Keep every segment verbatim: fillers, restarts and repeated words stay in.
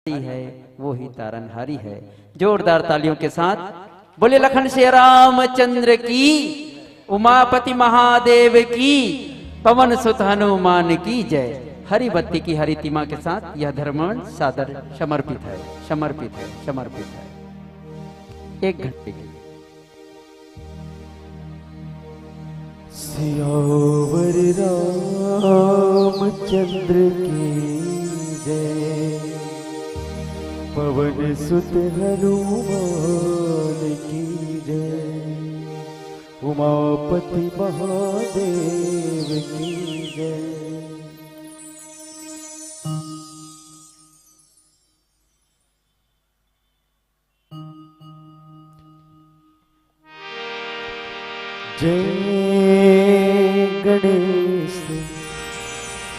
है, वो ही तारनहारी है। जोरदार तालियों के साथ बोले लखन श्री रामचंद्र की, उमापति महादेव की, पवन सुत हनुमान की जय। हरि बत्ती की हरितिमा के साथ यह धर्मवंदन सादर समर्पित है, समर्पित है, समर्पित है। एक घंटे की सियावर रामचंद्र की जय, पवन सुत हनुमान की जय, उमापति महादेव की जय। जय गणेश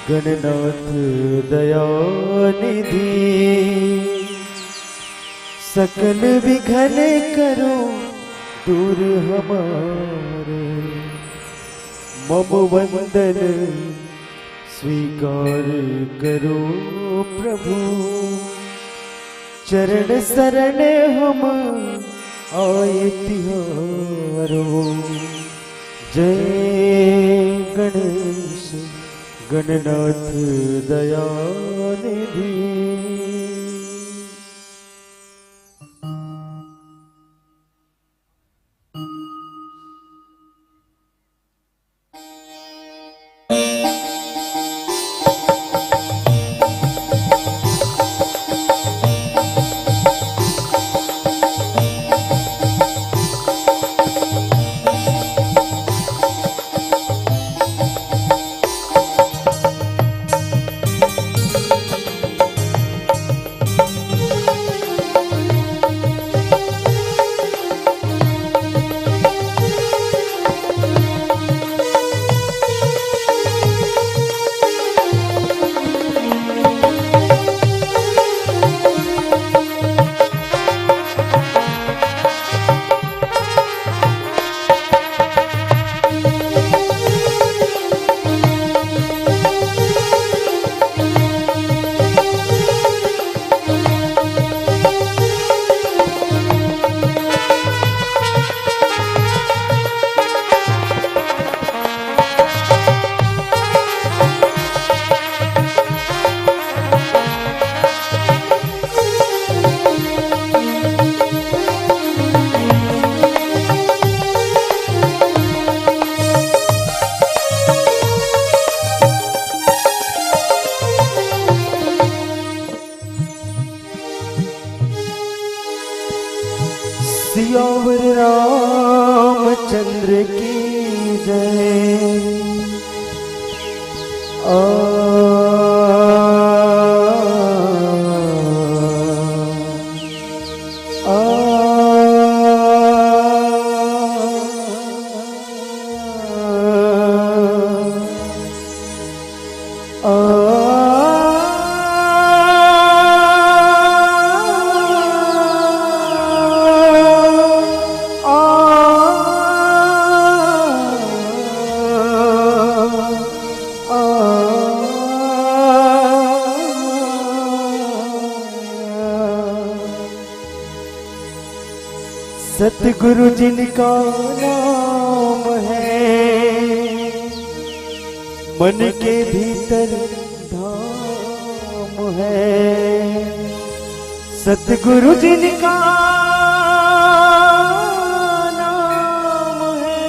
गणनाथ दयानिधि, सकल विघ्न करो दूर हमारे, मम वंदन स्वीकार करो प्रभु, चरण शरण हम आए तिहारो। जय गणेश गणनाथ दयानिधि। सियावर रामचंद्र की जय। आ, आ, आ, सतगुरु जिनका नाम है, मन के भीतर धाम है। सतगुरु जिनका नाम है,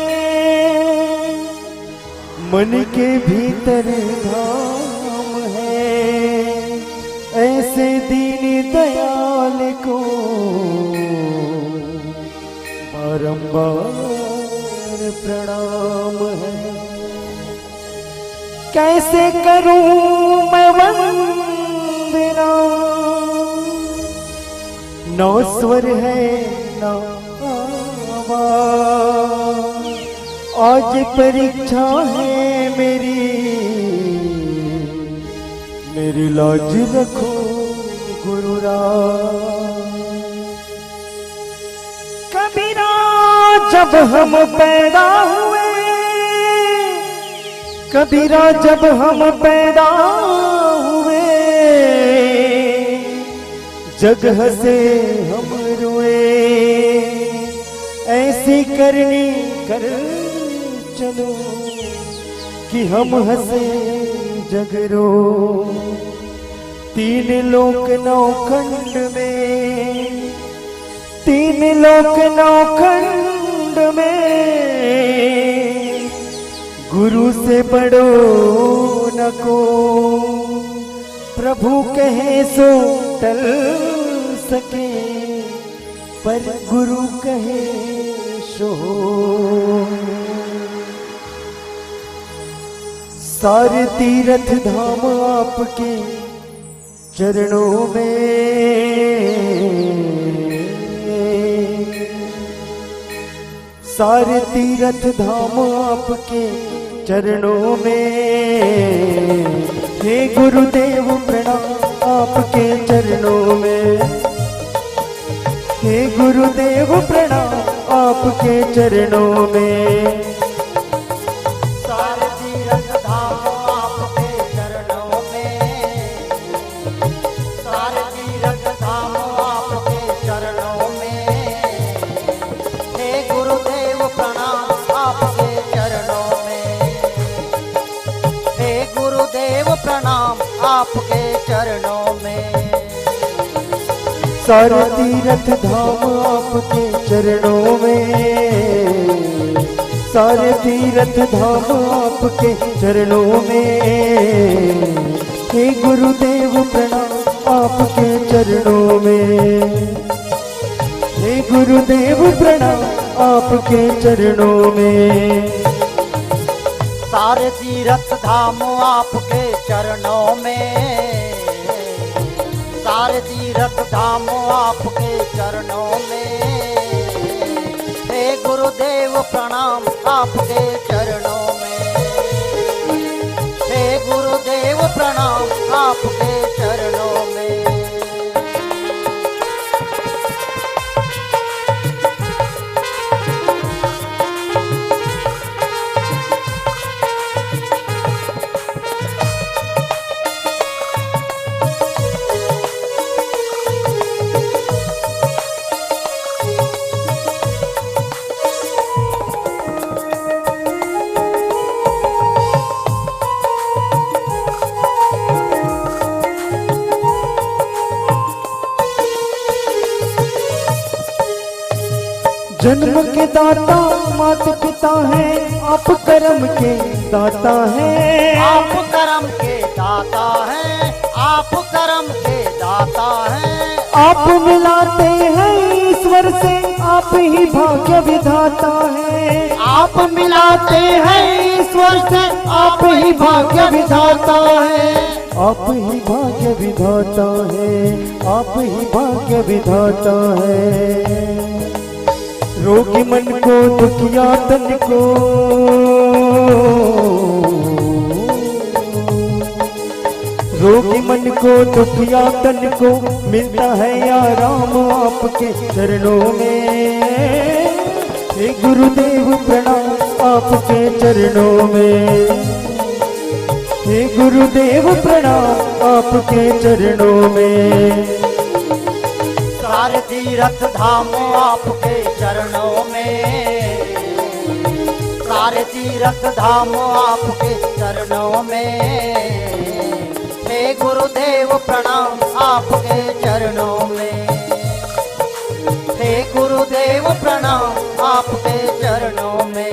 मन के भीतर धाम है। ऐसे दीन दयाल को बारंबार प्रणाम है। कैसे करूं मैं वंदना, नौ स्वर है नौ आवाज। आज परीक्षा है मेरी, मेरी लाज रखो गुरुराज। कबीरा, जब हम पैदा हुए, कबीरा, जब हम पैदा हुए, जग हँसे हम रोए, ऐसी करनी कर चलो कि हम हँसे जग रो। तीन लोक नौ खंड में, तीन लोक नौ खंड में गुरु से बड़ो न को। प्रभु कहे सो टल सके, पर गुरु कहे सो। सारे तीरथ धाम आपके चरणों में, सारे तीरथ धाम आपके चरणों में। हे गुरुदेव प्रणाम आपके चरणों में, हे गुरुदेव प्रणाम आपके चरणों में। सारे तीरथ धाम आपके चरणों में, सारे तीरथ धाम आपके चरणों में। हे गुरुदेव प्रणाम आपके चरणों में, हे गुरुदेव प्रणाम आपके चरणों में। सारे तीरथ धाम आपके चरणों में, सारे तीरथ धाम आपके चरणों में। हे गुरुदेव प्रणाम आपके चरणों में, हे गुरुदेव प्रणाम आपके चरणों में। सारे तीरथ धाम आपके चरणों में, सारे तीरथ धाम आपके चरणों में। हे गुरुदेव प्रणाम आपके चरणों में, हे गुरुदेव प्रणाम आपके चरणों में। जन्म के दाता मात पिता है, आप कर्म के दाता है। आप कर्म के दाता है, आप कर्म के दाता है। आप मिलाते हैं ईश्वर से, आप ही भाग्य विधाता है। आप मिलाते हैं ईश्वर से, आप ही भाग्य विधाता है। आप ही भाग्य विधाता है, आप ही भाग्य विधाता है। रोगी मन को, दुखिया तन को, रोगी मन को, दुखिया तन को मिलता है आराम आपके चरणों में। हे गुरुदेव प्रणाम आपके चरणों में, हे गुरुदेव प्रणाम आपके चरणों में। सारे तीरथ धाम आपके चरणों में, सारे तीरथ धाम आपके चरणों में। हे गुरुदेव प्रणाम आपके चरणों में, हे गुरुदेव प्रणाम आपके चरणों में।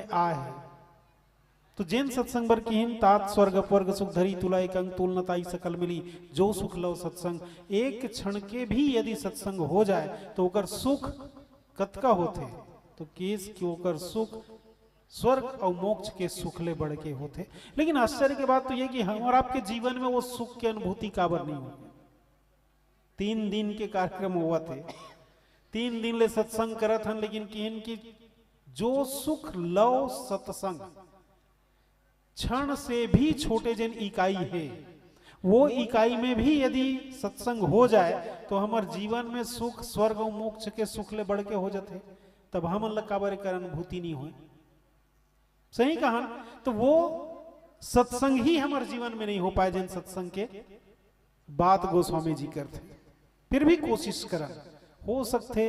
आए हे। तो जेन सत्संग बर किहिन, तात स्वर्ग अपवर्ग सुख धरी, तुला एक अंग तूल न ताई सकल मिली। जो सुख लव सत्संग, एक क्षण के भी यदि सत्संग हो जाए तो ओकर सुख कतका होथे? तो किहिस कि ओकर सुख स्वर्ग अउ मोक्ष के सुख ले बढ़ के होथे। लेकिन आश्चर्य के बात तो ये कि हमर आपके जीवन में वो सुख के अनुभूति काबर नहीं होय? तीन दिन के कार्यक्रम होवत हे, तीन दिन ले सत्संग करत हन, लेकिन किहिन कि जो सुख लव सत्संग, क्षण से भी छोटे जेन इकाई हे, वो इकाई में भी यदि सत्संग हो जाए तो हमर जीवन में सुख स्वर्ग अउ मोक्ष के सुख ले बढ़ के हो जाथे। तब हमन ला काबर एकर अनुभूति नहीं होय? सही कहन तो वो सत्संग ही हमर जीवन में नहीं हो पाए, जेन सत्संग के बात गोस्वामी जी करथे। फिर भी कोशिश करन, हो सकथे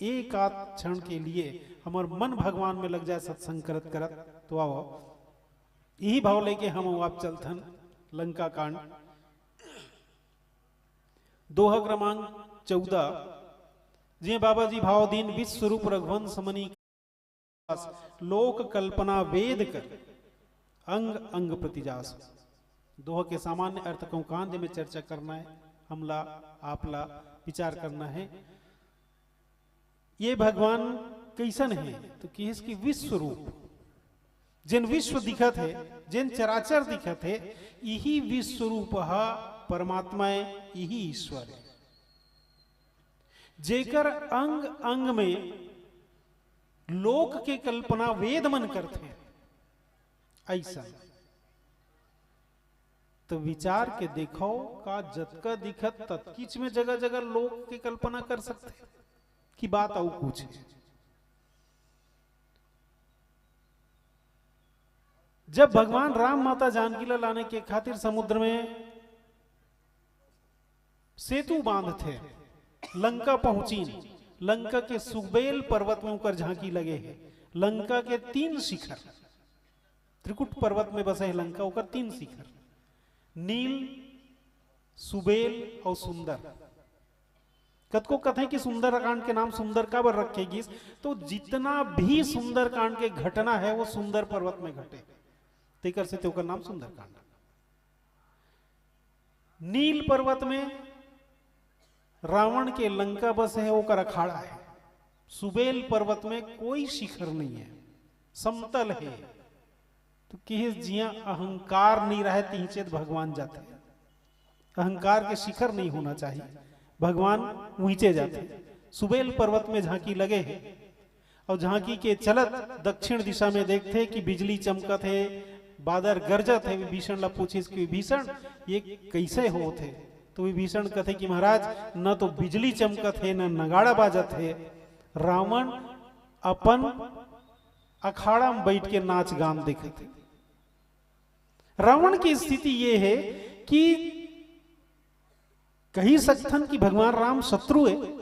एक आध क्षण के लिए हमर मन भगवान में लग जाए सत्संग करत करत। तो आओ, यही भाव लेके हम आप चलथन लंका कांड, दोहा क्रमांक चौदह। जे बाबा जी भाव दीन विश्व रूप रघुवंश मणि, लोक कल्पना वेद कर अंग अंग प्रतिजास। दोहा के सामान्य अर्थ कहूं कांत में चर्चा करना है, हमला आपला विचार करना है। ये भगवान कैसन है? तो किहिस कि विश्व रूप, जेन विश्व दिखत है, जेन चराचर दिखत है, यही विश्व रूप हा परमात्मा है, यही ईश्वर है। जेकर अंग अंग में लोक के कल्पना वेद मन करथे, ऐसा तो विचार के देखो, का जतका दिखत ततकीच में जगह जगह लोक के कल्पना कर सकथे कि बात अउ कुछ है? जब भगवान राम माता जानकी ला लाने के खातिर समुद्र में सेतु बांधथे, लंका पहुंचिन, लंका के सुबेल पर्वत में ओकर झांकी लगे हे। लंका के तीन शिखर, त्रिकुट पर्वत में बसे हे लंका, ओकर तीन शिखर, नील, सुबेल और सुंदर। कतको कथे कि सुंदरकांड के नाम सुंदर काबर रखे गिस, तो जितना भी सुंदरकांड के घटना है वो सुंदर पर्वत में घटे, तेकर से ते ओकर नाम सुंदरकांड। नील पर्वत में रावण के लंका बस है, ओकर अखाड़ा है। सुबेल पर्वत में कोई शिखर नहीं है, समतल है। तो किहिस जिहां अहंकार नहीं रहे, तिहिंचे भगवान जाथे। अहंकार के शिखर नहीं होना चाहिए, भगवान उहिंचे जाथे। सुबेल पर्वत में झांकी लगे है, और झांकी के चलत दक्षिण दिशा में देखथे कि बिजली चमकत हे, बादर गरजत हे। विभीषण ला पूछिस कि विभीषण, ये कैसे होत हे? तो विभीषण कथे कि महाराज, न तो बिजली चमकत हे, न नगाड़ा बाजत हे, रावण अपन अखाड़ा में बैठ के नाच गान देखत हे। रावण की स्थिति ये है कि कही सकथन कि भगवान राम शत्रु है,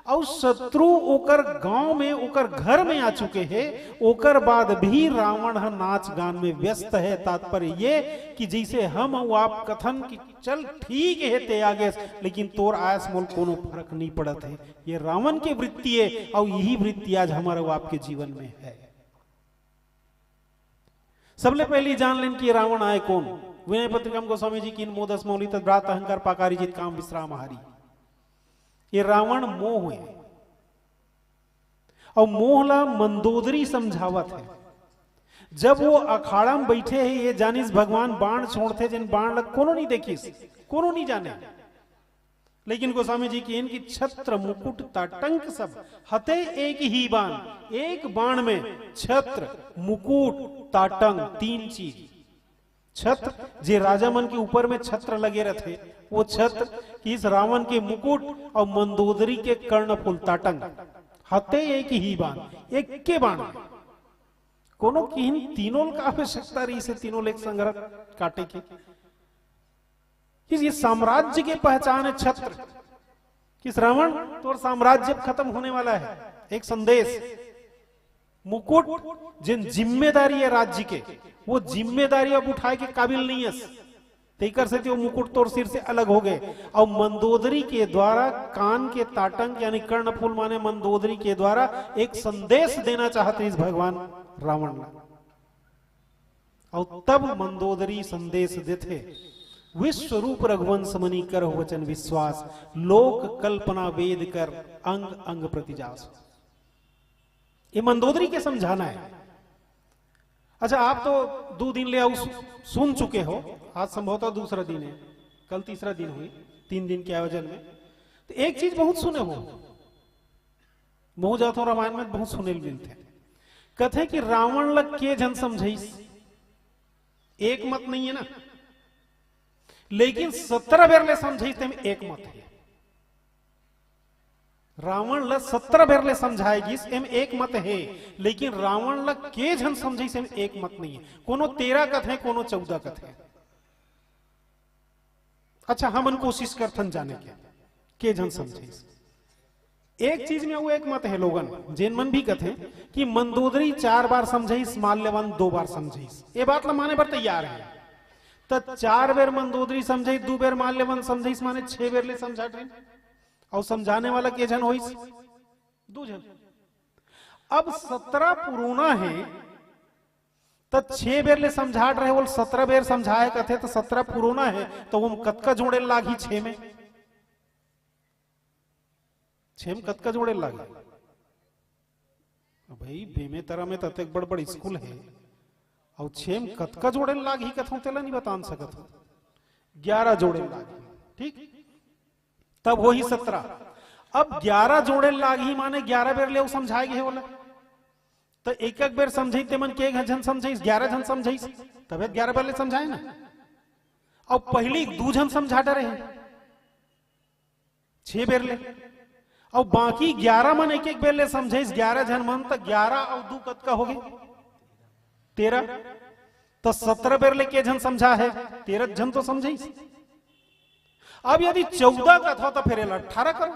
और शत्रु ओकर गांव में, ओकर घर में आ चुके हैं, ओकर बाद भी रावण ह नाच गान में व्यस्त है। तात्पर्य ये कि जैसे हम अउ आप कथन कि चल ठीक है ते आ गेस, लेकिन तोर आयस मोल कोनो फर्क नहीं पड़त है। ये रावण के वृत्ति है, और यही वृत्ति आज हमारे अउ आपके जीवन में है। सबले पहली जान लेन कि रावण आय कोन। विनय पत्रिका में गोस्वामी जी किहिन, मोदस मौली तद्भ्रात अहंकार पाकारी जित काम विश्राम हारी। ये रावण मोह है, और मोह ला मंदोदरी समझावत है। जब वो अखाड़ा में बैठे है, ये जानिस भगवान बाण छोड़थे, जेन बाण ला कोनो नहीं देखिस, कोनो नहीं जाने। लेकिन गोस्वामी जी किहिन कि छत्र मुकुट ताटंक सब हते एक ही बाण। एक बाण में छत्र, मुकुट, ताटंक, तीन चीज। छत्र, जे राजा मन के ऊपर में छत्र लगे रहथे, वो छत्र, किहिस रावण के मुकुट और मंदोदरी के कर्णफूल, ताटंक, हते एक ही बाण, एक के बाण में। कोनो किहिन तीनों का आवश्यकता रहिसे, तीनों ले एक संघरा काटे के। किहिस ये साम्राज्य के पहचान है छत्र। किहिस रावण, तोर साम्राज्य अब खत्म होने वाला है। एक संदेश, मुकुट, जेन जिम्मेदारी है राज्य के, वो जिम्मेदारी अब उठाए के काबिल नहीं है, तेकर से वो मुकुट तोर सिर से अलग हो गए। और मंदोदरी के द्वारा कान के ताटंक यानी कर्णफूल माने मंदोदरी के द्वारा एक संदेश देना चाहत रहिस भगवान रावण ला। अउ तब मंदोदरी संदेश देथे, विश्व रूप रघुवंश मनि करहु वचन विश्वास, लोक कल्पना वेद कर अंग अंग प्रति जास। ये मंदोदरी के समझाना है। अच्छा, आप तो दो दिन ले अउ सु-, सुन चुके हो, आज संभवतः दूसरा दिन है, कल तीसरा दिन हुई, तीन दिन के आयोजन में। तो एक चीज बहुत सुने हो, मोहू जाथो रामायण में बहुत सुने ल मिलथे। कथे कि रावण ल के झन समझाइस, एक मत नहीं है ना, लेकिन सत्रह बेर ले समझाइस तेम एक मत है। रावण ल सत्रह बेर ले समझाए गिस, एम एक मत है, लेकिन रावण ल के झन समझाइस, एम एक मत नहीं है। कोनो तेरह कथे, कोनो चौदह कथे। अच्छा, हमन कोशिश करथन जाने के, के झन समझाइस। एक चीज में वो एक मत है लोगन, जेन मन भी कथे कि मंदोदरी चार बार समझाइस, माल्यवान दो बार समझाइस, ये बात ला माने बर तैयार है। त चार बेर मंदोदरी समझाइस, दो बेर माल्यवान समझाइस, माने छह बेर ले समझा डरे। और समझाने वाला के झन होइस? दो झन। अब सत्रह पुरोना है, त छह बेर ले समझा डरे, वो सत्रह बेर समझाए कथे, त सत्रह पुरोना है, त वो कतका जोड़े लागही छह में? छह में कतका जोड़े लागही? अब भाई, बेमेतरा में त अतेक बड़ बड़ स्कूल है, और छह में कतका जोड़े लागही कथों, तेला नहीं बता सकत हो। ग्यारह जोड़े लागही, ठीक, तब होही सत्रह। अब ग्यारह जोड़े लागही, माने ग्यारह बेर ले वो समझाए गे हे ओला। त एक एक बेर समझाइस, तेमन के एक झन समझाइस, ग्यारह झन समझाइस, तबे ग्यारह बेर ले समझाए ना। अब पहली दू झन समझा डरे हे, छह बेर ले, और बाकी ग्यारह मन एक एक बेर ले समझाइस, ग्यारह झन मन, त ग्यारह और दू कतका होगे? तेरह। त सत्रह बेर ले के झन समझा है? तेरह झन तो समझाइस। अब यदि चौदह कथो, त फिर एला अठारह करो।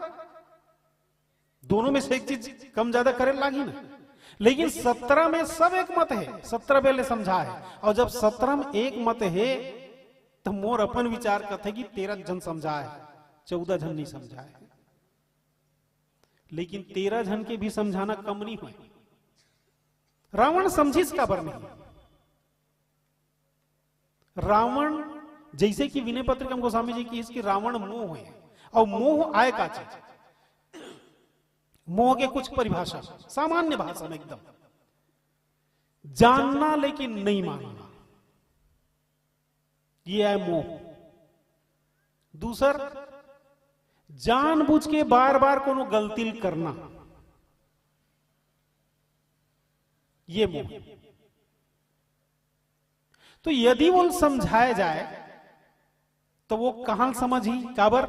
दोनों में से एक चीज कम ज्यादा करे लागी ना। लेकिन सत्रह में सब एक मत है, सत्रह बेर ले समझा है। और जब सत्रह में एक मत है, तो मोर अपन विचार कथे कि तेरह झन समझा है, चौदह झन नहीं समझा है। लेकिन तेरह झन के भी समझाना कम नहीं होय। रावण समझिस काबर नहीं? रावण, जैसे कि विनय पत्रिका में गोस्वामी जी किहिस कि रावण मोह है, और मोह आय का चीज? मोह के कुछ परिभाषा सामान्य भाषा में एकदम, जानना लेकिन नहीं मानना, ये है मोह। दूसर, जानबूझ के बार बार कोनो गलती ल करना, ये मोह। तो यदि वो समझाया जाए, तो वो कहां समझही? काबर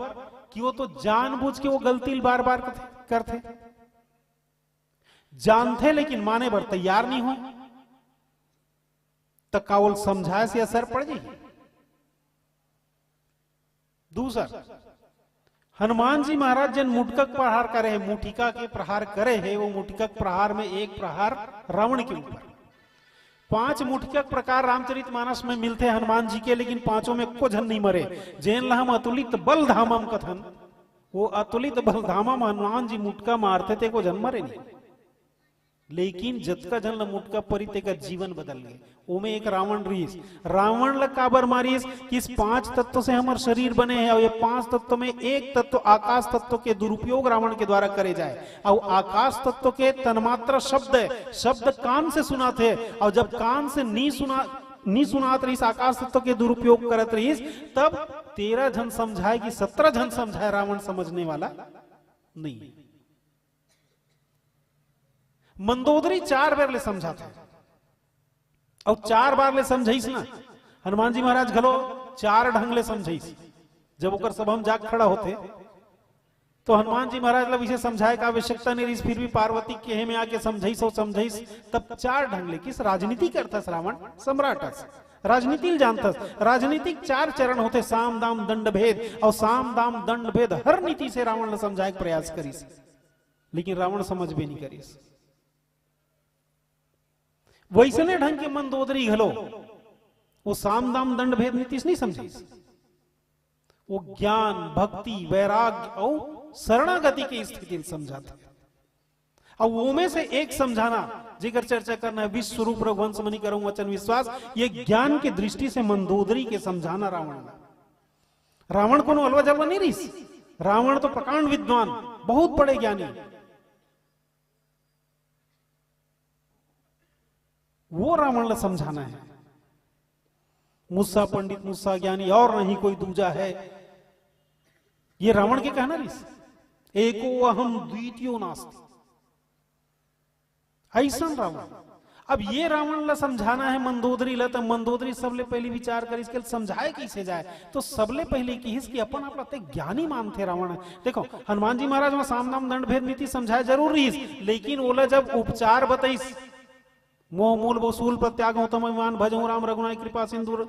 कि वो तो जानबूझ के वो गलती ल बार बार करथे, जानथे लेकिन माने बर तैयार नहीं हो, त का वो समझाए से असर पड़ जाही? दूसर, हनुमान जी महाराज जन मुटका के प्रहार करे हे, मुटिका के प्रहार करे हे, वो मुटिका के प्रहार में एक प्रहार रावण के ऊपर। पांच मुटिका के प्रकार रामचरित मानस में मिलथे हनुमान जी के, लेकिन पांचों में एको झन नहीं मरे। जेन ला हम अतुलित बल धामम कथन, वो अतुलित बल धामम हनुमान जी मुटका मारथे, ते एको झन मरे नहीं। लेकिन जतका झन ल मुटका परी, तेकर जीवन बदल गे। ओमे एक रावण रिहिस। रावण ल काबर मारिस कि इस पांच तत्व से हमर शरीर बने हे, और ये पांच तत्व में एक तत्व आकाश तत्व के दुरुपयोग रावण के द्वारा करे जाए, और आकाश तत्व के तन्मात्रा शब्द है, शब्द कान से सुनात है, और जब कान से नी सुना, नी सुनात रहिस, आकाश तत्व के दुरुपयोग करत रहिस, तब तेरह झन समझाए कि सत्रह झन समझाए, रावण समझने वाला नहीं। मंदोदरी चार बेर ले समझाथे, अउ चार बार ले समझाइस ना। हनुमान जी महाराज घलो चार ढंग ले समझाइस। जब ओकर सभा में जाके खड़ा होथे, तो हनुमान जी महाराज ला विशेष समझाए के आवश्यकता नहीं रहिस, फिर भी पार्वती के केहे में आके समझाइस अउ समझाइस, तब चार ढंग ले। किस राजनीति करथस रावण, सम्राट अस, राजनीति ल जानथस। राजनीतिक चार चरण होथे, साम दाम दंड भेद, अउ साम दाम दंड भेद हर नीति से रावण ला समझाए के प्रयास करिस, लेकिन रावण समझबे नहीं करिस। वैसने ढंग के मंदोदरी घलो वो साम दाम दंड भेद नीति से नहीं समझिस, वो ज्ञान, भक्ति, वैराग्य अउ शरणागति के स्थिति ल समझाथे। अब वो में से एक समझाना, जेकर चर्चा करना है, विश्व रूप रघुवंश मणि करहु वचन विश्वास, ये ज्ञान के दृष्टि से मंदोदरी के समझाना रावण ला। रावण कोनो अलवा जलवा नहीं रहिस। रावण तो प्रकांड विद्वान, बहुत बड़े ज्ञानी। वो रावण ला समझाना है। मुस्सा पंडित मुस्सा ज्ञानी और नहीं कोई दूजा है, ये रावण के कहना रहिस। एको अहम द्वितीयो नास्ति। अइसन रावण। अब ये रावण ला समझाना है मंदोदरी ला, त मंदोदरी सबले पहली विचार करिस के समझाए कइसे जाए। तो सबले पहली किहिस कि अपन आप ला ते ज्ञानी मानथे रावण। देखो, हनुमान जी महाराज वहां साम दाम दंड भेद नीति समझाए जरूर रहिस, लेकिन ओला जब उपचार बतइस, मोह मूल वसूल प्रत्याग उत्तम अभिमान भजहु राम रघुनायक कृपा सिंधु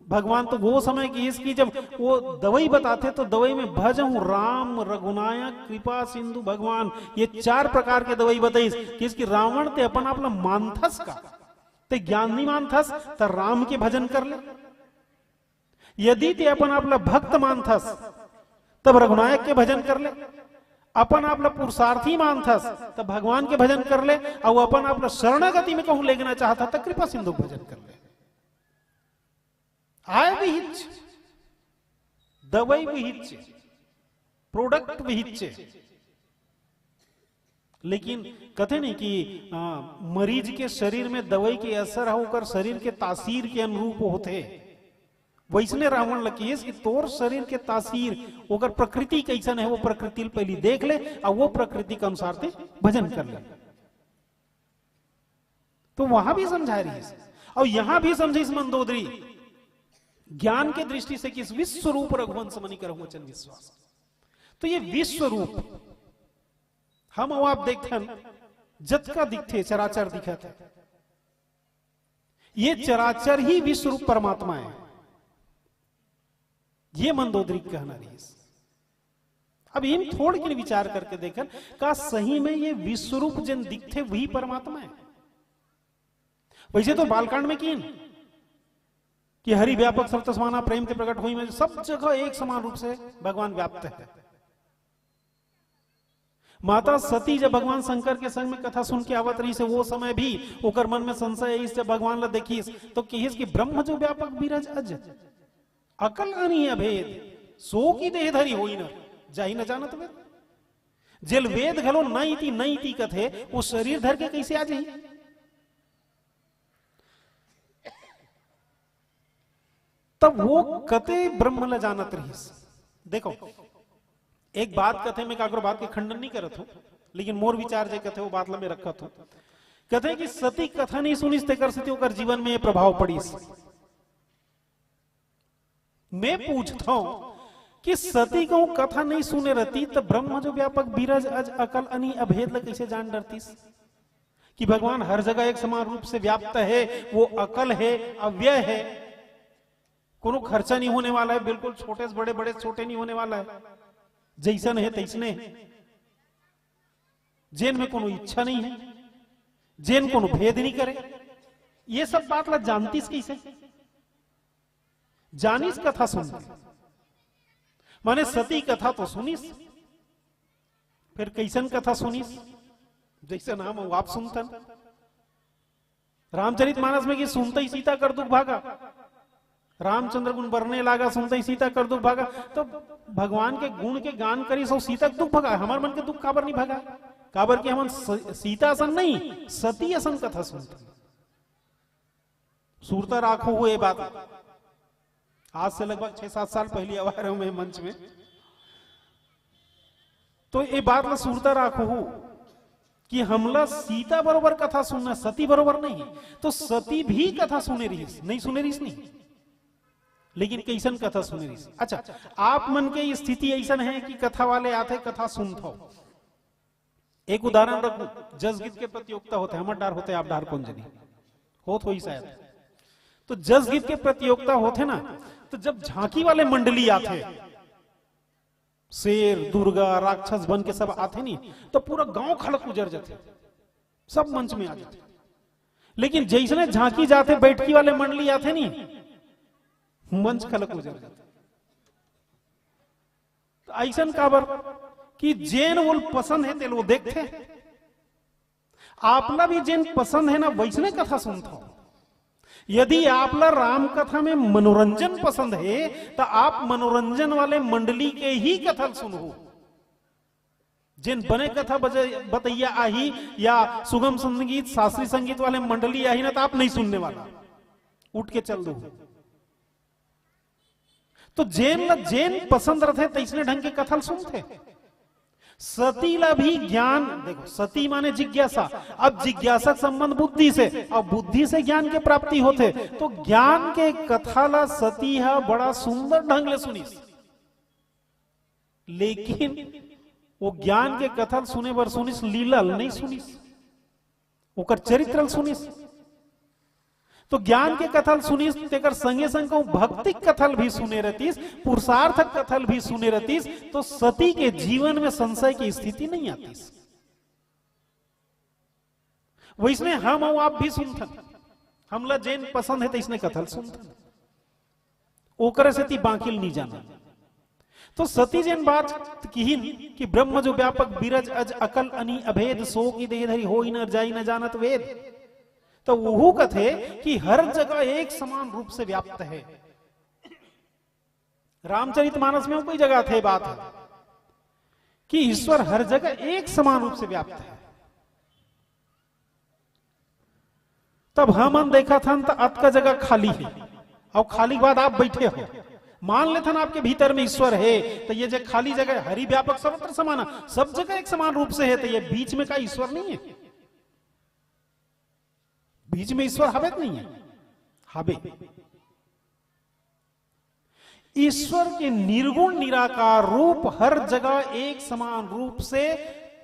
भगवान, तो वो समय किहिस कि जब वो दवाई बताथे तो दवाई में भजहु राम रघुनायक कृपा सिंधु भगवान, ये चार प्रकार के दवाई बताइस। किहिस कि रावण ते अपन आप ला मानथस का, ते ज्ञान नहीं मानथस, त राम के भजन कर ले। यदि ते अपन आप ला भक्त मानथस, तब रघुनायक के भजन कर ले। अपन आप ला पुरुषार्थी मानथस, तब भगवान के भजन कर ले। और अपन आप ला शरणागति में कहूं लेगना चाहथस, तब कृपा सिंधु के भजन कर ले। आय विहिच, दवाई विहिच, प्रोडक्ट विहिच। लेकिन कथे नहीं कि, आ, मरीज के शरीर में दवाई के असर ह ओकर शरीर के तासीर के अनुरूप होथे। वैसने रावण ल किहिस कि तोर शरीर के तासीर, ओकर प्रकृति कैसन है, वो प्रकृति ल पहली देख ले, और वो प्रकृति के अनुसार ते भजन कर ले। तो वहां भी समझा रहिस, और यहां भी समझाइस मंदोदरी, ज्ञान के दृष्टि से किहिस विश्व रूप रघुवंश मणि करहु वचन विश्वास। तो ये विश्व रूप हम अउ आप देखथन, जतका दिखथे, चराचर दिखत है, ये चराचर ही विश्व रूप परमात्मा है, ये मंदोदरी के कहना रहिस। अब इन थोड़ के विचार करके देखन, का सही में ये विश्व रूप जेन दिखथे वही परमात्मा है? वैसे तो बालकांड में किहिन कि हरि व्यापक सब तस माना, प्रेम ते प्रकट होई में, सब जगह एक समान रूप से भगवान व्याप्त है। माता सती जब भगवान शंकर के संग में कथा सुन के आवत रहिस हे, वो समय भी ओकर मन में संशय आइस, जब भगवान ला देखिस तो किहिस कि ब्रह्म जो व्यापक बीरज अज, अकल अनी अभेद, सो की देह धरी होई न, जाहि न जानत वेद। जेल वेद घलो न इति न इति कथे, वो शरीर धर के कैसे आ जाही? तब वो कते ब्रह्म ला जानत रहिस। देखो, एक बात कथे, मैं काकरो बात के खंडन नहीं करत हूं, लेकिन मोर विचार जे कथे, वो बात ला मैं रखत हूं। कथे कि सती कथा नहीं सुनिस, तेकर सेती ओकर जीवन में ये प्रभाव पड़िस। मैं पूछत हूं कि सती कहूं कथा नहीं सुने रहती, त ब्रह्म जो व्यापक बीरज अज अकल अनी अभेद ला कैसे जान डरतीस? कि भगवान हर जगह एक समान रूप से व्याप्त है, वो अकल है, अव्यय है, कोनो खर्चा नहीं होने वाला है, बिल्कुल छोटे से बड़े, बड़े से छोटे नहीं होने वाला है, जैसन है तैसने है, जेन में कोनो इच्छा नहीं है, जेन कोनो भेद नहीं करे, ये सब बात ला जानतीस कैसे? जानिस कथा सुन के, माने सती कथा तो सुनिस, फिर कैसन कथा सुनिस? जैसन हम अउ आप सुनथन। रामचरित मानस में कि सुनते ही सीता कर दुख भागा, रामचंद्र गुण बरने लागा, सुनते ही सीता कर दुख भागा। तो भगवान के गुण के गान करिस अउ सीता के दुख भगा, हमर मन के दुख काबर नहीं भगा? काबर कि हमन स-, सीता असन नहीं, सती असन कथा सुनथन। सुरता राखो हो ये बात। आज से लगभग छह सात साल पहले आवा रहे मैं मंच में, तो ये बात ला सुरता राखो हो कि हमला सीता बरोबर कथा सुनना, सती बरोबर नहीं। तो सती भी कथा सुने रहिस, नहीं सुने रहिस नहीं, लेकिन कैसन कथा सुने रहिस? अच्छा, आप मन के स्थिति ऐसन है कि कथा वाले आथे, कथा सुनत हो, एक उदाहरण रखूं, जस गीत के प्रतियोगिता होथे, हमर डार होथे, आप डार कोन जनी होत होही शायद। तो जस गीत के प्रतियोगिता होथे ना, तो जब झांकी वाले मंडली आथे, शेर, दुर्गा, राक्षस बन के सब आथे नी, तो पूरा गांव खलक उजर जाथे, सब मंच में आ जाथे। लेकिन जैसने झांकी जाथे, बैठकी वाले मंडली आथे नी, मंच खलक उजर जाथे। तो ऐसन काबर कि जेन ओल पसंद है, तेल वो देखथे। आपला भी जेन पसंद हे ना, वैसने कथा सुनथव। यदि आपला राम कथा में मनोरंजन पसंद हे, त आप मनोरंजन वाले मंडली के ही कथा ल सुनहू। जेन बने कथा बतैया आही या सुगम संगीत, शास्त्रीय संगीत वाले मंडली आही ना, त आप नहीं सुनने वाला, उठ के चल दो। तो जेन ला जेन पसंद रथे, तैसने ढंग के कथा ल सुनथे। सती ला भी ज्ञान, देखो, सती माने जिज्ञासा। अब जिज्ञासा के संबंध बुद्धि से, अब बुद्धि से ज्ञान के प्राप्ति होथे। तो ज्ञान के कथा ला सती हा बड़ा सुंदर ढंग ले सुनिस, लेकिन वो ज्ञान के कथा ल सुने बर सुनिस, लीला ल नहीं सुनिस, ओकर चरित्र ल सुनिस। तो ज्ञान के कथा ल सुनिस, तेकर संगे संग कहूं भक्ति कथा ल भी सुने रहतिस, पुरुषार्थ कथा ल भी सुने रहतिस, तो सती के जीवन में संशय की स्थिति नहीं आतिस। वैसने हम अउ आप भी सुनथन, हमला जेन पसंद हे, तैसने कथा ल सुनथन। ओकरे सेती बाकी ल नहीं जाना। तो सती जेन बात किहिन कि ब्रह्म जो व्यापक बिरज अज अकल अनी अभेद, सो की देह धरी होई न जाई न जानत वेद, तो वहू कथे कि हर जगह एक समान रूप से व्याप्त है। रामचरित मानस में कोई जगह थे बात है कि ईश्वर हर जगह एक समान रूप से व्याप्त है। तब हमन देखत हन त अतका जगह खाली हे, अउ खाली के बाद आप बैठे हो, मान लेथन आपके भीतर में ईश्वर हे, तो ये जो खाली जगह, हरि व्यापक सर्वत्र समाना, सब जगह एक समान रूप से है, तो ये बीच में का ईश्वर नहीं है? बीच में ईश्वर हवे त नहीं है? हवे। ईश्वर के निर्गुण निराकार रूप हर जगह एक समान रूप से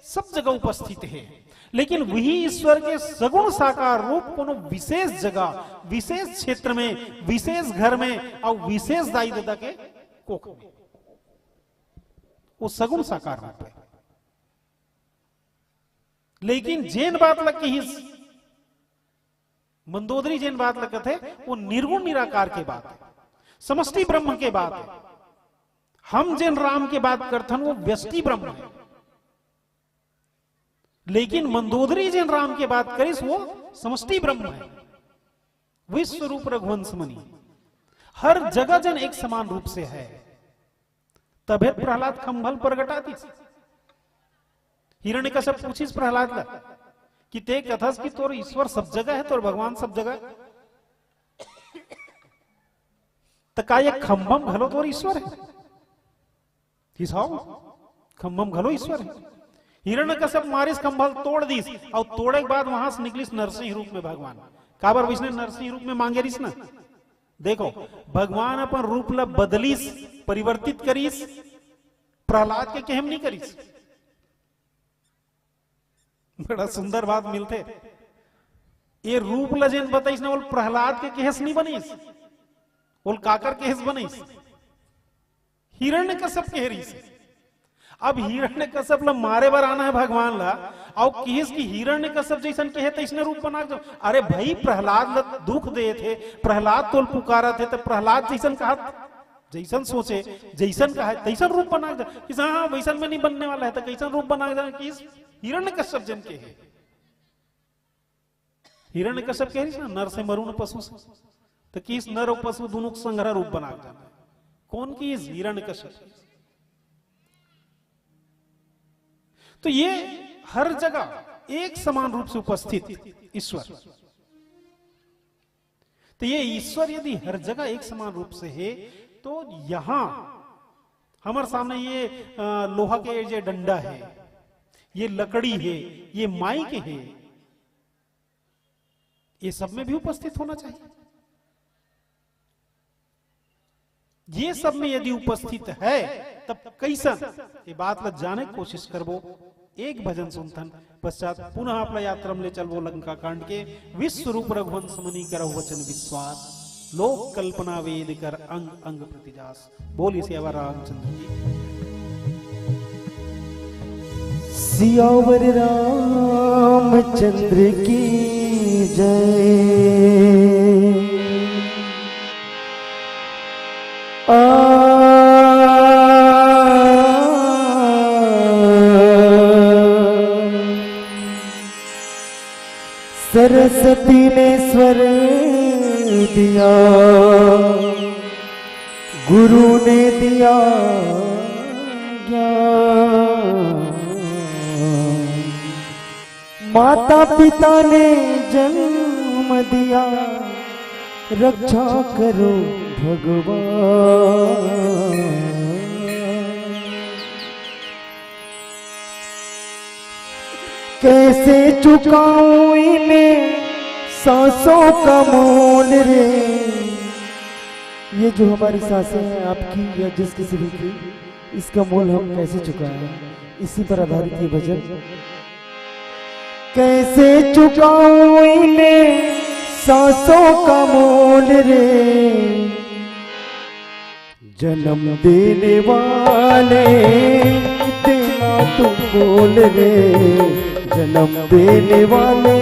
सब जगह उपस्थित है, लेकिन वही ईश्वर के सगुण साकार रूप कोनो विशेष जगह, विशेष क्षेत्र में, विशेष घर में और विशेष दाई ददा के कोख में, वो सगुण साकार रूप है। लेकिन जेन बात ल किहिस, मंदोदरी जेन बात ल कथे, वो निर्गुण निराकार के बात है, समष्टि ब्रह्म के बात है। हम जेन राम के बात करथन, वो व्यष्टि ब्रह्म है, लेकिन मंदोदरी जेन राम के बात करिस, वो समष्टि ब्रह्म है, विश्व रूप रघुवंश मणि, हर जगह जन एक समान रूप से है। तभे प्रहलाद खंभल प्रगटा दिस। हिरण्यकश्यप पूछिस प्रहलाद ला कि ते कथस कि तोर ईश्वर सब जगह है, तोर भगवान सब जगह है, त का ये खंभम घलो तोर ईश्वर है? हिसाओ, खंभम घलो ईश्वर है। हिरण्यकश्यप मारिस, खंभल तोड़ दिस, और तोड़े के बाद वहां से निकलिस नरसिंह रूप में भगवान। काबर वैसने नरसिंह रूप में मांगे रिस ना? देखो, भगवान अपन रूप ला बदलिस, परिवर्तित करिस, प्रहलाद के केहेम नहीं करिस। बड़ा सुंदर बात मिलथे। ये रूप ला जेन बताइस ना, वो प्रहलाद के केहेस नहीं बनिस, वो काकर केहेस बनिस? हिरण्यकश्यप के रिस। अब हिरण्यकश्यप ला मारे बर आना है भगवान ला, अउ किहिस कि हिरण्यकश्यप जैसन कहे तैसने रूप बना के जाओ। अरे भाई, प्रहलाद ला दुख दे थे, प्रहलाद तोल पुकारा थे, तो प्रहलाद जैसन कहा, जैसन सोचे, जैसन कहा, तैसन रूप बना के जाओ। किहिस हाँ, हाँ, वैसन में नहीं बनने वाला है, तो कैसन रूप बना के जाओ? किहिस हिरण्यकश्यप जन के है। हिरण्यकश्यप कहे रिस ना, नर से मरू न पशु से, तो किहिस नर और पशु दोनों को संग्रह रूप बना के जाना है। कौन किहिस? हिरण्यकश्यप। तो ये हर जगह एक समान रूप से उपस्थित ईश्वर। तो ये ईश्वर यदि हर जगह एक समान रूप से है, तो यहां हमारे सामने ये, अ, लोहा के जो डंडा है, ये लकड़ी है, ये माइक है, ये सब में भी उपस्थित होना चाहिए। ये सब में यदि उपस्थित है, तब कैसन? ये बात ला जाने के कोशिश करबो। एक भजन सुनथन, पश्चात पुनः आपला यात्रा में ले चलबो लंका कांड के। विश्व रूप रघुवंश मनि करहु वचन विश्वास, लोक कल्पना वेद कर अंग अंग प्रतिजास। बोलिए सियावर रामचंद्र की। सियावर रामचंद्र की जय। आ सरस्वती ने स्वर दिया, गुरु ने दिया ज्ञान, माता पिता ने जन्म दिया, रक्षा करो भगवान। कैसे चुकाऊं इन सांसों का मोल रे? ये जो हमारी सांसें हैं, आपकी या जिस किसी भी की, इसका मोल हम कैसे चुकाएं? इसी पर आधारित ये भजन। कैसे चुकाऊं इन सांसों का मोल रे? जन्म देने वाले, इतना तू बोल रे। जन्म देने वाले,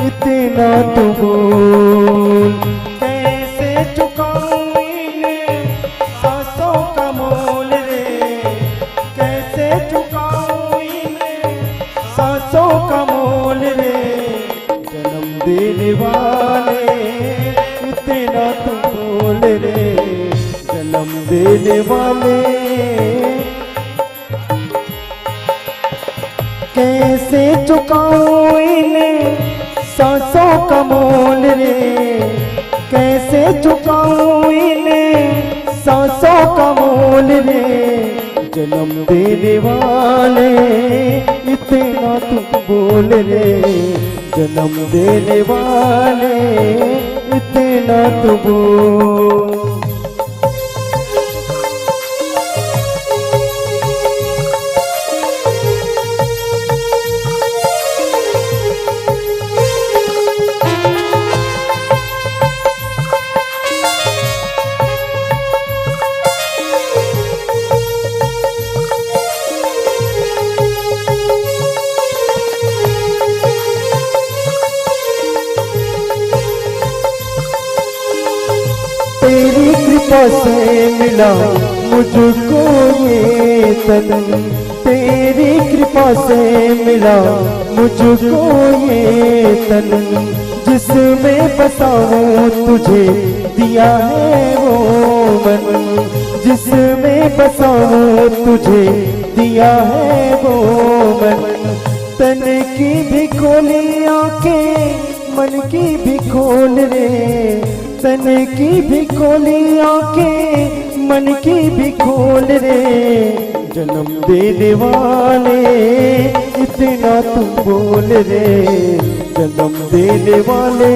इतना तू बोल। कैसे चुकाऊं इन सांसों का मोल रे? कैसे चुकाऊं इन सांसों का मोल रे? जन्म देने वाले, इतना तू बोल रे। जन्म देने वाले, कैसे चुकाऊं इन सांसों का मोल रे? कैसे चुकाऊं इन सांसों का मोल रे? जन्म देने वाले, इतना तू बोल रे। जन्म देने वाले, इतना तू बोल। तेरी कृपा से मिला मुझको ये तन, तेरी कृपा से मिला मुझको ये तन। जिसमें बसा हूँ तुझे दिया है वो मन, जिसमें बसा हूँ तुझे दिया है वो मन। तन की भी खोली आंखें, मन की भी खोल रे। तन की भी खोली आंखें, मन की भी खोल रे। जन्म देने वाले, इतना तू बोल रे। जन्म देने वाले,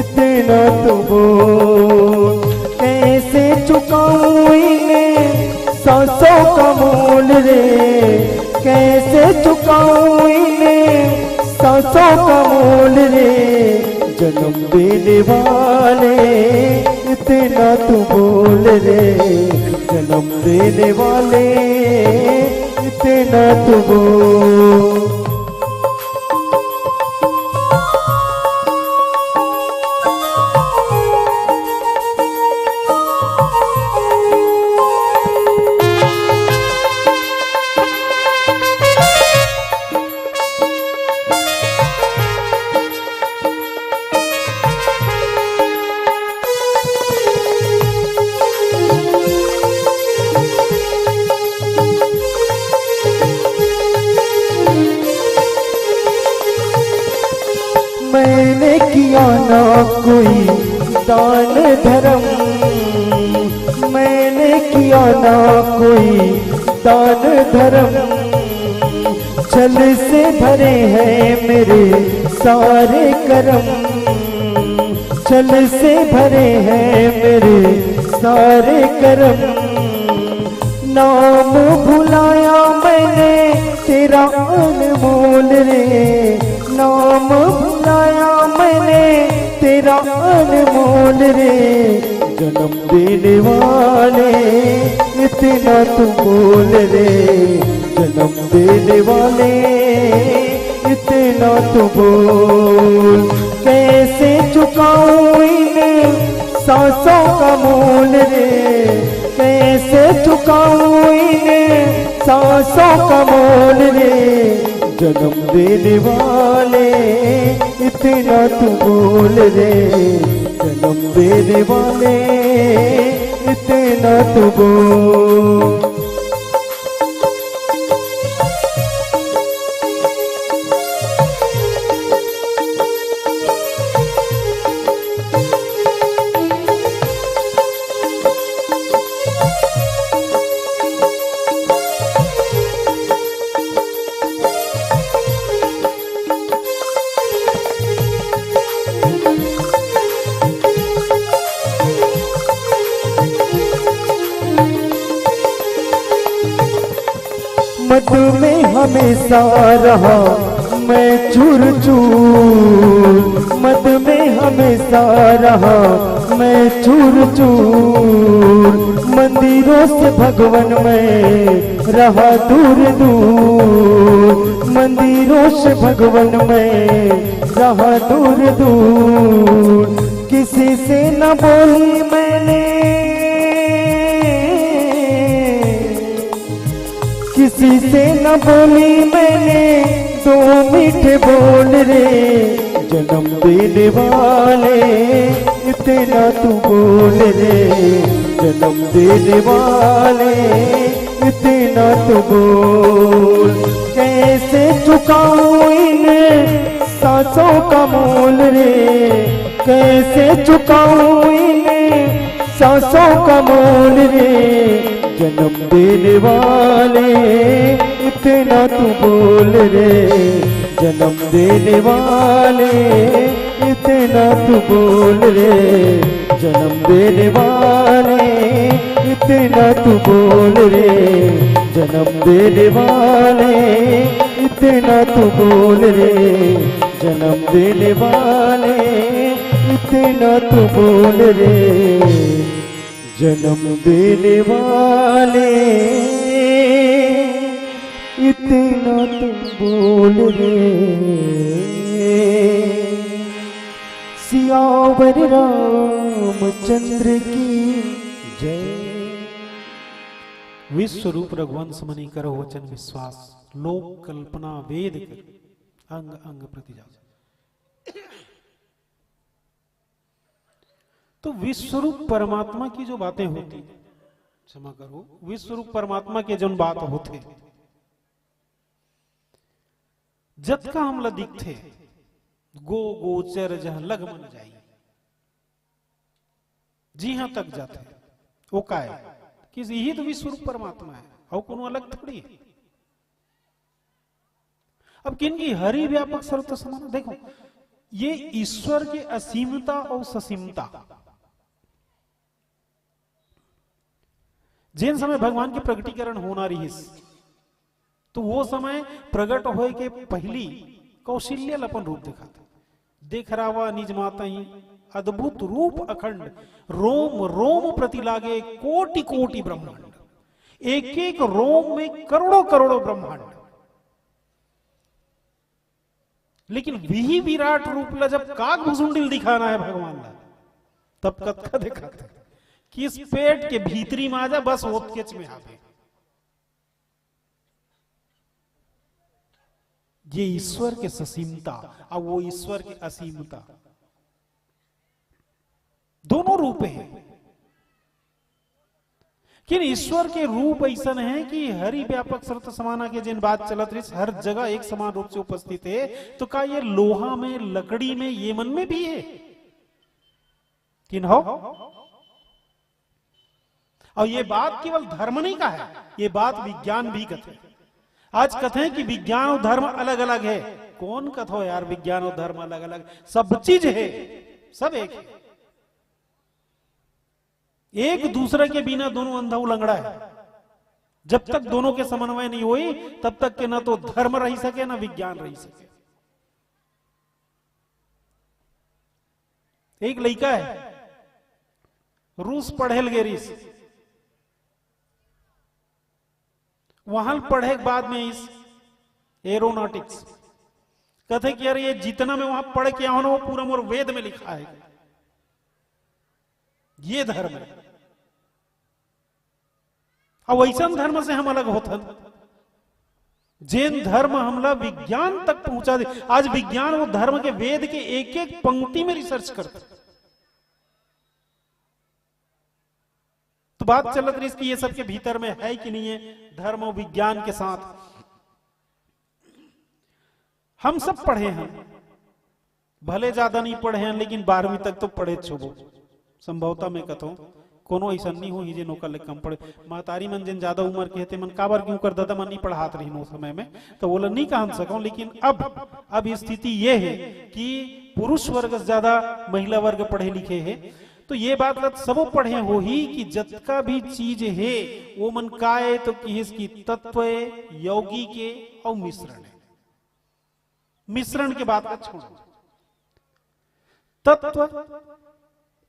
इतना तू बोल। कैसे चुकाऊं इन सांसों का मोल रे? कैसे चुकाऊं इन सांसों का मोल रे? जन्म देने वाले, इतना तू बोल रे। जन्म देने वाले, इतना तू बोल। मैंने किया ना कोई दान धर्म, मैंने किया ना कोई दान धर्म। छल से भरे हैं मेरे सारे कर्म, छल से भरे हैं मेरे सारे कर्म। नाम भुलाया मैंने तेरा अनमोल रे, नाम भुलाया मैंने तेरा अनमोल रे। जन्म देने वाले, इतना तू बोल रे। जन्म देने वाले, इतना तू बोल। कैसे चुकाऊं इन सांसों का मोल रे? कैसे चुकाऊं इन सांसों का मोल रे? जन्म देने वाले, इतना तू बोल रे, जन्म देने वाले, इतना तू बोल। मत में हमेशा रहा मैं चूर चूर, मत में हमेशा रहा मैं चूर चूर। मंदिरों से भगवन मैं रहा दूर दूर, मंदिरों से भगवन मैं रहा दूर दूर। किसी से न बोली मैंने, किसी से न बोली मैंने दो मीठे बोल रे, जन्म देने वाले, इतना तू बोल रे, जन्म देने वाले, इतना तू बोल। कैसे चुकाऊं इन सांसों का मोल रे, कैसे चुकाऊं इन सांसों का मोल रे, जन्म देने वाले, इतना तू बोल रे, जन्म देने वाले, इतना तू बोल रे, जन्म देने वाले, इतना तू बोल रे, जन्म देने वाले, इतना तू बोल रे, जन्म देने वाले, इतना तू बोल रे, जन्म देने वाले, इतना तू बोल रे। सियावर रामचंद्र की जय। विश्व रूप रघुवंश मनि करहु वचन विश्वास, लोक कल्पना वेद कर अंग अंग प्रति जास। तो विश्वरूप परमात्मा की जो बातें होती, क्षमा करो, विश्वरूप परमात्मा के जौन बात होथे, जतका हमला दिखथे, गो गोचर जह लग मन जाई, जिहां तक जाथे, वो काय? कि यही तो विश्वरूप परमात्मा है, और कोनो अलग थोड़ी है। अब किन की हरि व्यापक सर्वत्र समान, देखो, ये ईश्वर के असीमता और ससीमता। जेन समय भगवान के प्रगटीकरण होना रहिस, तो वो समय प्रगट होए के पहली कौशल्या ल अपन रूप दिखाथे। देख रावा निज मातहि अद्भुत रूप अखंड, रोम रोम प्रति लागे कोटि कोटि ब्रह्मांड। एक एक रोम में करोड़ों करोड़ों ब्रह्मांड। लेकिन वही विराट रूप ला जब काग भुसुंडी ल दिखाना है भगवान ला, तब कतका दिखाथे कि इस पेट के भीतरी में आ जा, बस ओतकेच में आवे। ये ईश्वर के ससीमता, अब वो ईश्वर के असीमता, दोनों रूप है। लेकिन ईश्वर के रूप ऐसन है कि हरि व्यापक सर्वत्र समाना के जिन बात चलत रहिस, हर जगह एक समान रूप से उपस्थित है। तो का ये लोहा में, लकड़ी में, ये मन में भी है? किन हो? और ये बात केवल धर्म नहीं का है, ये बात विज्ञान भी कथे। आज कथे कि विज्ञान और धर्म अलग अलग है। कौन कथो यार, विज्ञान और धर्म अलग अलग? सब चीज है, सब एक है। एक दूसरे के बिना दोनों अंधा उलंगड़ा है। जब तक दोनों के समन्वय नहीं होई, तब तक के ना तो धर्म रही सके, ना विज्ञान रही सके। एक लइका है, रूस पढ़े ल गे रिस, वहां पढ़े के बाद में इस एरोनॉटिक्स कहते कि यार, ये जितना मैं वहां पढ़ के आऊं ना, वो पूरा मोर वेद में लिखा है। ये धर्म है। अब वैसन धर्म से हम अलग होथन। जेन धर्म हमला विज्ञान तक पहुंचा दे। आज विज्ञान वो धर्म के, वेद के एक एक पंक्ति में रिसर्च करता। तो बात चलत रही कि ये सबके भीतर में है कि नहीं है, धर्म और विज्ञान के साथ। हम सब पढ़े हैं, भले ज्यादा नहीं पढ़े हैं, लेकिन बारहवीं तक तो पढ़े छुबो। संभवतः मैं कथों, कोनो ऐसा नहीं हो ही जे नौकर ले कम पढ़े। महतारी मन जिन ज्यादा उम्र के हते मन काबर क्यों कर दादा मन नहीं पढ़ात रही उस समय में, तो वो लोग नहीं कहन सको। लेकिन अब अब स्थिति ये है कि पुरुष वर्ग से ज्यादा महिला वर्ग पढ़े लिखे है। तो ये बात लत सबो पढ़े हो ही कि जतका भी चीज है, वो मन काय तो किहिस की तत्व है, यौगिक है और मिश्रण है। मिश्रण के बात का छोड़ो। तत्व,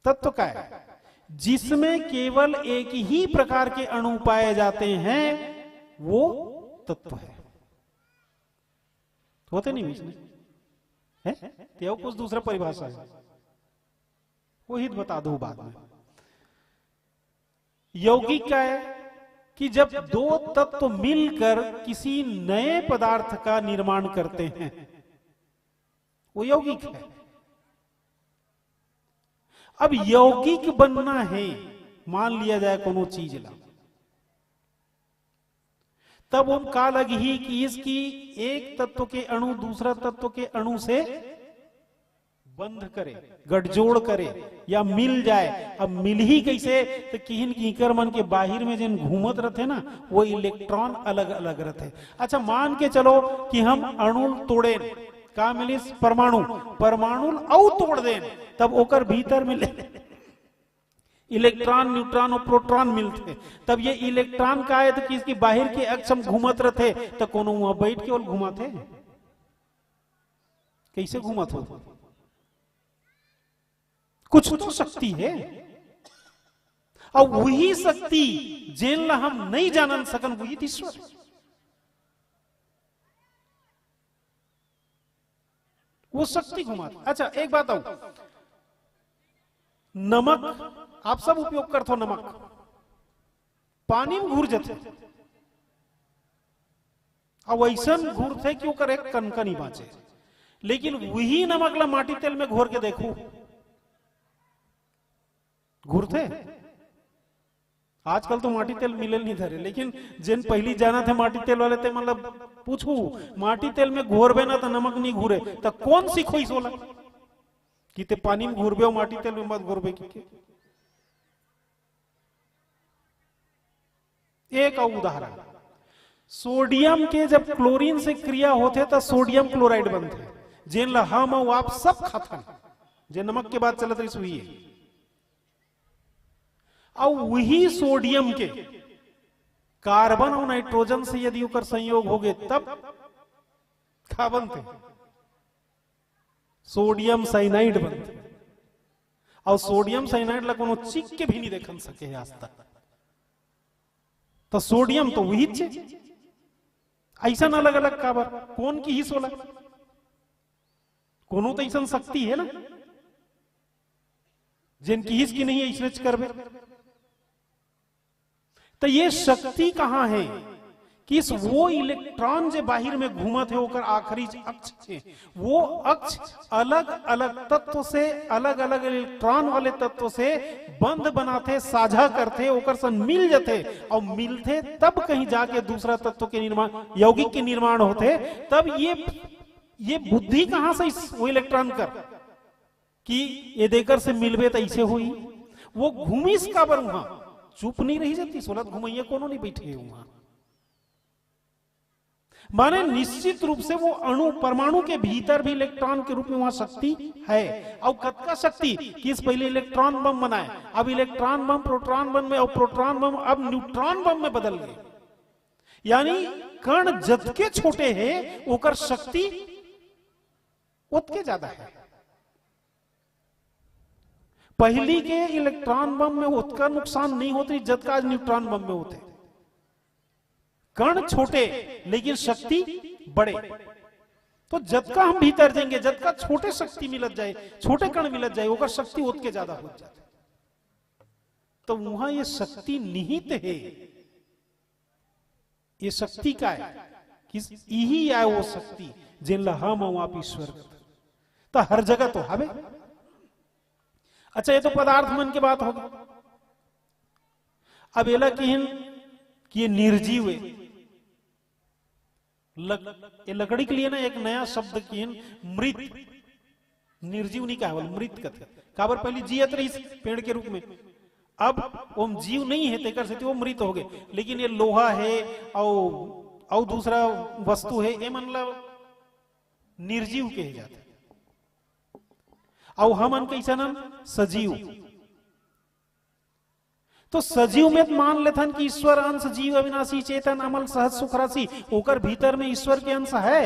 तत्व का है जिसमें केवल एक ही प्रकार के अणु पाए जाते हैं, वो तत्व है। होते नहीं बीच में, है? ते कुछ दूसरा परिभाषा है, वही तो बता दो बाद में। यौगिक का है कि जब दो तत्व मिलकर किसी नए पदार्थ का निर्माण करते हैं, वो यौगिक है। अब यौगिक बनना है, मान लिया जाए कोनो चीज ला, तब हम का लगही कि इसकी एक तत्व के अणु दूसरा तत्व के अणु से बंध करे, गठजोड़ करे या मिल जाए। अब मिल ही कैसे? तो किहिन कीकर मन के बाहिर में जिन घूमत रहते ना, वो इलेक्ट्रॉन अलग अलग रहते। अच्छा, मान के चलो कि हम अणु तोड़े, का मिलिस? परमाणु। परमाणु अउ तोड़ देन, तब ओकर भीतर में ले इलेक्ट्रॉन, न्यूट्रॉन और प्रोटॉन मिलते। तब ये इलेक्ट्रॉन का है तो किसकी बाहर के अक्ष में घूमत रहते, तो कोनो वहां बैठ के और घुमाते? कैसे घुमात हो? कुछ तो शक्ति है। और वही शक्ति जेन ला हम नहीं जानन सकन, वही ईश्वर। वो शक्ति घुमात। अच्छा, एक बात आऊ, नमक आप सब उपयोग करथो, नमक पानी में घुर जाते, अब ऐसा घुरते कि ओकर एक कनका नहीं बाचे। लेकिन वही नमक ला माटी तेल में घोर के देखो, घुरते। आजकल तो माटी तेल मिले नहीं धरे, लेकिन जिन पहली जाना थे माटी तेल वाले, ते मतलब पूछू, माटी तेल में घोरबे ना तो नमक नहीं घुरे, तो कौन सिखोई सोला कि ते पानी में घुरबे और माटी तेल में मत घुरबे की के? एक और उदाहरण, सोडियम के जब क्लोरीन से क्रिया होते तो सोडियम क्लोराइड बनते, जेन ला हम और आप सब खाथन, जे नमक के बात चलत रही सुई है। और वही सोडियम के कार्बन और नाइट्रोजन से यदि ओकर संयोग हो गए, तब का बनते? सोडियम साइनाइड बनते। और सोडियम साइनाइड ला कोनो चिख के भी नहीं देखन सके है आज तक। तो सोडियम तो वही चे, ऐसा ना अलग अलग काबर, कौन किहिस ओला? कोनो तो ऐसा शक्ति है ना, जेन किहिस कि नहीं ऐसने करबे। तो ये शक्ति कहाँ है कि इस वो इलेक्ट्रॉन जे बाहर में घूमत है, ओकर आखिरी अक्ष है, वो अक्ष अलग अलग तत्व से, अलग अलग इलेक्ट्रॉन वाले तत्व से बंध बनाते, साझा करते, ओकर सन मिल जाते और मिलते, तब कहीं जाके दूसरा तत्व के निर्माण, यौगिक के निर्माण होते। तब ये ये बुद्धि कहाँ से इस वो इलेक्ट्रॉन कर कि ये देकर से मिलबे तो ऐसे हुई? वो घूमिस काबर वहां? चुप नहीं रही जाती, सोलत घुमैया कोनो नहीं बैठे वहां। माने निश्चित रूप से वो अणु, परमाणु के भीतर भी इलेक्ट्रॉन के रूप में वहां शक्ति है। और कतका शक्ति कि इस पहले इलेक्ट्रॉन बम बनाए, अब इलेक्ट्रॉन बम प्रोटॉन बम में, और प्रोटॉन बम अब न्यूट्रॉन बम में बदल गए। यानी कण जतके छोटे है, ओकर शक्ति ओतके ज्यादा है। पहली के इलेक्ट्रॉन बम में ओतका नुकसान नहीं होती जतका आज न्यूट्रॉन बम में होते। कण छोटे लेकिन शक्ति बड़े। तो जतका हम भीतर जाएंगे, जतका छोटे शक्ति मिलत जाए, छोटे कण मिलत जाए, ओकर शक्ति ओतके ज्यादा हो जाते। तो वहां ये शक्ति निहित है। ये शक्ति का है कि इही आय वो शक्ति, जेन ला हम अउ आप ईश्वर कथन। त हर जगह तो हवे। अच्छा, ये तो पदार्थ मन के बात होगे। अब एला किहिन कि ये निर्जीव हे। लक-, ये लकड़ी के लिए ना एक नया शब्द किहिन, मृत। निर्जीव नहीं कहे, मृत कथे। काबर, पहली जियत रहिस पेड़ के रूप में, अब ओम जीव नहीं हे, तेकर सेती वो मृत होगे। लेकिन ये लोहा हे, अउ, अउ दूसरा वस्तु हे, ये मन ला निर्जीव कहे जाथे। अउ हमन कइसन हन? सजीव। तो सजीव में मान लेथन कि ईश्वर अंश, जीव अविनाशी, चेतन, अमल, सहज, सुख, राशि, ओकर भीतर में ईश्वर के अंश हे।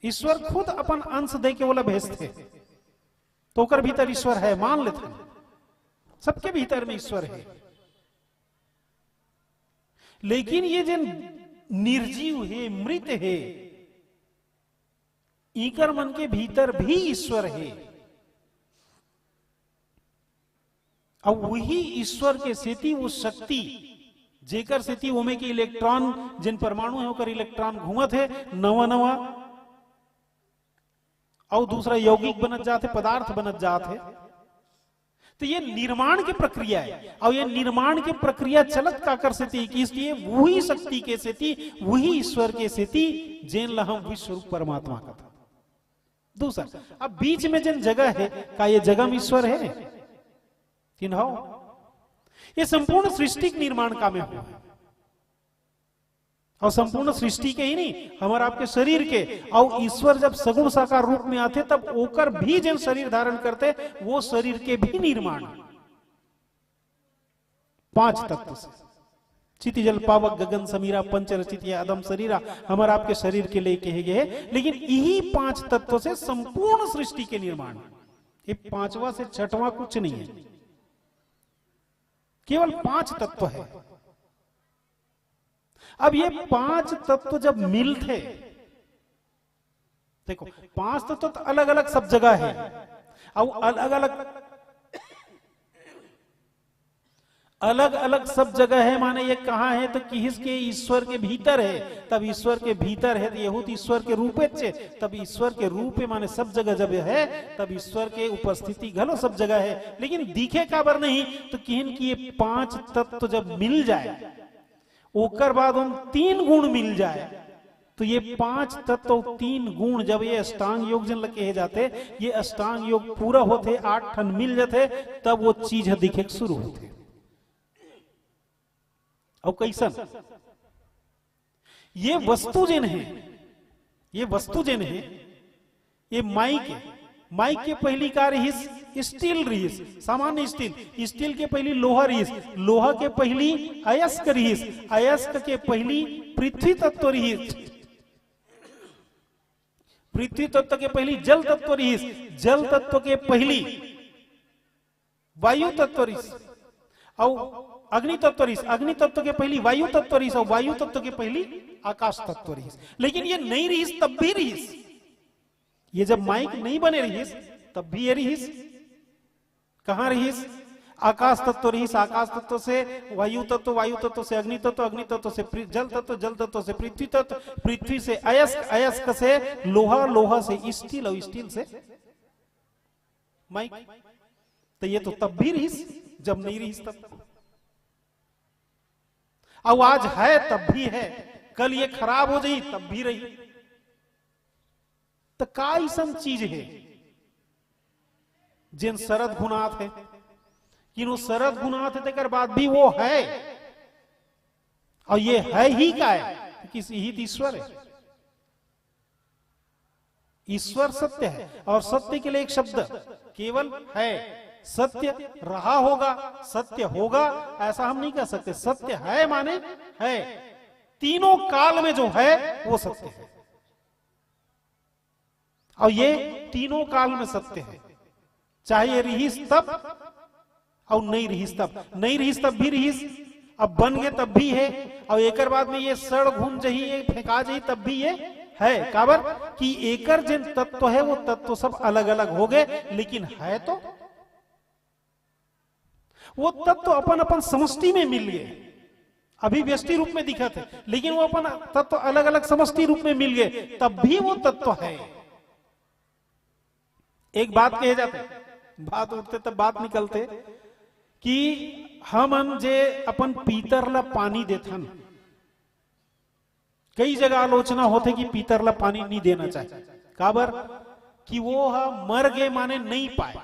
ईश्वर खुद अपन अंश दे के ओला भेजथे, तो ओकर भीतर ईश्वर हे, मान लेथन। सबके भीतर में ईश्वर हे। लेकिन ये जेन निर्जीव हे, मृत हे, इकर मन के भीतर भी ईश्वर हे। अब वही ईश्वर के सेती वो शक्ति, जेकर सेती ओमे के इलेक्ट्रॉन, जेन परमाणु हे, ओकर इलेक्ट्रॉन घूमत हे नवा नवा, अउ दूसरा यौगिक बनत जात हे, पदार्थ बनत जात हे। तो ये निर्माण के प्रक्रिया हे, अउ ये निर्माण के प्रक्रिया चलत काकर सेती, कि इसलिए वही शक्ति के सेती, वही ईश्वर के सेती, जेन ला हम विश्व रूप परमात्मा कथन। दूसरा, अब बीच में जेन जगह हे, का ये जगह में ईश्वर हे कि न हो? ये संपूर्ण सृष्टि के निर्माण का में हो हे। अउ संपूर्ण सृष्टि के ही नहीं, हमर आपके शरीर के। अउ ईश्वर जब सगुण साकार रूप में आथे, तब ओकर भी जेन शरीर धारण करथे, वो शरीर के भी निर्माण हे। पांच तत्व से, चिति जल पावक गगन समीरा, पंच रचित ये अदम शरीरा, हमर आपके शरीर के लिए कहे गए हे। लेकिन इही पांच तत्व से संपूर्ण सृष्टि के निर्माण हे। ये पांचवा से छठवां कुछ नहीं हे, केवल पांच तत्व हे। अब ये पांच तत्व जब मिलथे, देखो, पांच तत्व तो अलग अलग सब जगह हे, अउ अलग अलग, अलग अलग सब जगह हे, माने ये कहां हे? तो किहिस के ईश्वर के भीतर हे। तब ईश्वर के भीतर हे, तो यहू तो ईश्वर के रूपेच हे। तब ईश्वर के रूप हे, माने सब जगह जब हे, तब ईश्वर के उपस्थिति घलो सब जगह हे। लेकिन दिखे काबर नहीं? तो किहिन कि ये पांच तत्व जब मिल जाए, ओकर बाद ओम तीन गुण मिल जाए, तो ये पांच तत्व, तीन गुण, जब ये अष्टांग योग जेन ल कहे जाथे, ये अष्टांग योग पूरा होथे, आठ ठन मिल जाथे, तब वो चीज ह दिखे के शुरू होथे। अउ कइसन? ये वस्तु जेन हे, ये वस्तु जेन हे, ये माइक हे। माइक के पहिली का रिहिस? स्टील रिहिस, सामान्य स्टील। स्टील के पहिली लोहा रिहिस, लोहा के पहिली अयस्क रिहिस, अयस्क के पहिली पृथ्वी तत्व रिहिस, पृथ्वी तत्व के पहिली जल तत्व रिहिस, जल तत्व के पहिली वायु तत्व रिहिस, अउ अग्नि तत्व रिहिस, अग्नि तत्व के पहिली वायु तत्व रिहिस, अउ वायु तत्व के पहिली आकाश तत्व रिहिस। लेकिन ये नइ रिहिस, तब भी रिहिस। ये जब माइक नइ बने रिहिस, तब भी ये रिहिस। कहां रिहिस? आकाश तत्व रिहिस, आकाश तत्व से वायु तत्व, वायु तत्व से अग्नि तत्व, अग्नि तत्व से पृ-, जल तत्व, जल तत्व से पृथ्वी तत्व, पृथ्वी से अयस्क, अयस्क से लोहा, लोहा से स्टील, अउ स्टील से माइक। तो ये तो तब भी रिहिस, जब नइ रिहिस तब। अउ आज हे, तब भी हे, कल ये खराब हो जाही, तब भी रही। तो का अइसन चीज हे, जेन शरद घुनात हे? कि वो शरद घुनात हे, तेकर बाद भी वो हे। अउ ये हे ही काय? कि इही त ईश्वर हे। ईश्वर सत्य हे, अउ सत्य के लिए एक शब्द केवल हे। सत्य रहा होगा, सत्य होगा, ऐसा हम नहीं कह सकते। सत्य हे माने हे, तीनों काल में जो हे, वो सत्य हे। अउ ये तीनों काल में सत्य हे, चाहे ये रिहिस तब अउ नइ रिहिस तब, नइ रिहिस तब भी रिहिस, अब बन गे तब भी हे, अउ एकर बाद में ये सड़ घुन जही, ये फेंका जही, तब भी ये हे। काबर कि एकर जेन तत्व हे, वो तत्व सब अलग-अलग हो गे, लेकिन हे तो वो तत्व अपन-अपन समष्टि में मिल गे। अभी व्यष्टि रूप में दिखत हे, लेकिन वो अपन तत्व अलग अलग समष्टि रूप में मिल गए, तब भी वो तत्व है। एक बात कहे जाथे, बात उठथे तब बात निकलथे कि हमन जे अपन पीतर ला पानी देथन, कई जगह आलोचना होथे कि पीतर ला पानी नहीं देना चाहिए। काबर? कि वो ह मर गे माने नहीं पाए,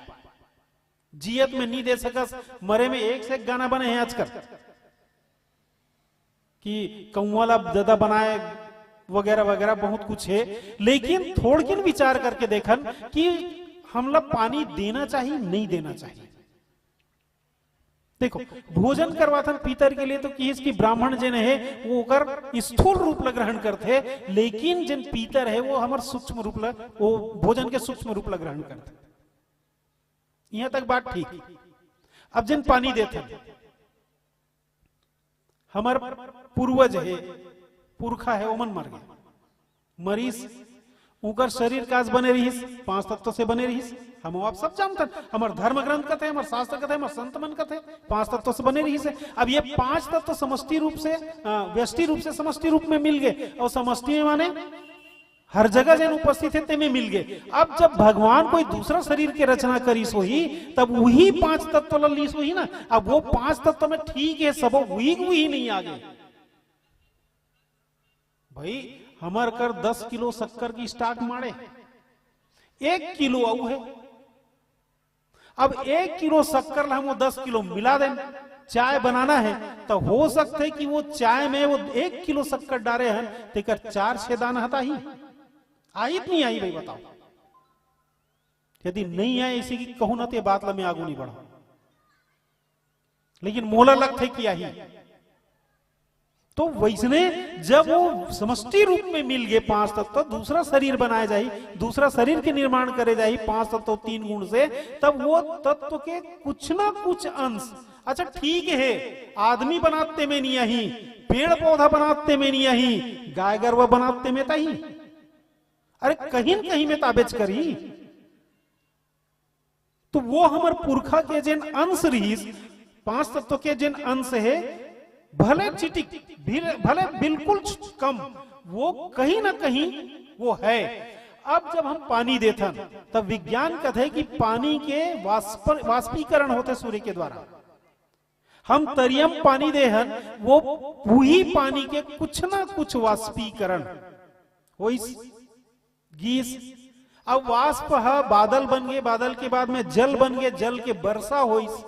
जियत में नहीं दे सकस, मरे में एक से एक गाना बने हैं आजकल कि कौआ ला ददा बनाए वगैरह वगैरह बहुत कुछ है। लेकिन थोड़किन विचार करके देखन कि हमला पानी देना चाहिए, नहीं देना चाहिए। देखो, भोजन करवाथन पीतर के लिए तो किहिस कि ब्राह्मण जेन है वो ओकर स्थूल रूप ला ग्रहण करथे, लेकिन जेन पीतर है वो हमर सूक्ष्म रूप ला, वो भोजन के सूक्ष्म रूप ला ग्रहण करथे। यहाँ तक बात ठीक। अब जेन पानी देथन, हमर पूर्वज है, पुरखा है, ओमन मर गए, मरीस, उनकर शरीर कास बने रहिस, पांच तत्व से बने रहिस। हम आप सब जानथन, हमर धर्म ग्रंथ कथे, हमर शास्त्र कथे, हमर संत मन कथे, पांच तत्व से बने रहिस है। अब ये पांच तत्व समष्टि रूप से, अ, व्यष्टि रूप से समष्टि रूप में मिल गए, और समष्टि में माने हर जगह जेन उपस्थित है, तेमे मिल गए। अब जब भगवान कोई दूसरा शरीर के रचना करिस होही, तब वही पांच तत्व ला लीस होही ना। अब वो पांच तत्व में ठीक है, सब वही, वही नहीं आ गए। भाई, हमर कर दस किलो शक्कर की स्टॉक माड़े, एक किलो अऊ है। अब एक किलो शक्कर ला हम वो दस किलो मिला देन, चाय बनाना है, तो हो सकथे कि वो चाय में वो एक किलो शक्कर डारे हन, तेकर चार छह दाना हता ही, आई कि नहीं आई भाई, बताओ। यदि नहीं आए, इसी की कहूं ना, तो ये बात ला मैं आगू नहीं बढ़ाऊं, लेकिन मोला लगथे कि आही। तो वैसने जब वो समष्टि रूप में मिल गए पांच तत्व, तो दूसरा शरीर बनाए जाही, दूसरा शरीर के निर्माण करे जाही पांच तत्व तीन गुण से, तब वो तत्व के कुछ ना कुछ अंश, अच्छा ठीक है, आदमी बनाते में नहीं आही, पेड़ पौधा बनाते में नहीं आही, गाय गरवा बनाते में ताही, अरे कहीं न कहीं में ताबेच करी। तो वो हमर पुरखा के जेन अंश रहिस, पांच तत्व के जेन अंश है, भले चिटिक, भले बिल्कुल कम, वो कहीं ना कहीं वो है। अब जब हम पानी देथन, तब विज्ञान कथे कि पानी के वाष्प, वाष्पीकरण होथे सूर्य के द्वारा। हम तरियम पानी देहन, वो वही पानी के कुछ ना कुछ वाष्पीकरण होइस, गीस। अब वाष्प ह बादल बन गए, बादल के बाद में जल बन गए, जल के वर्षा होइस।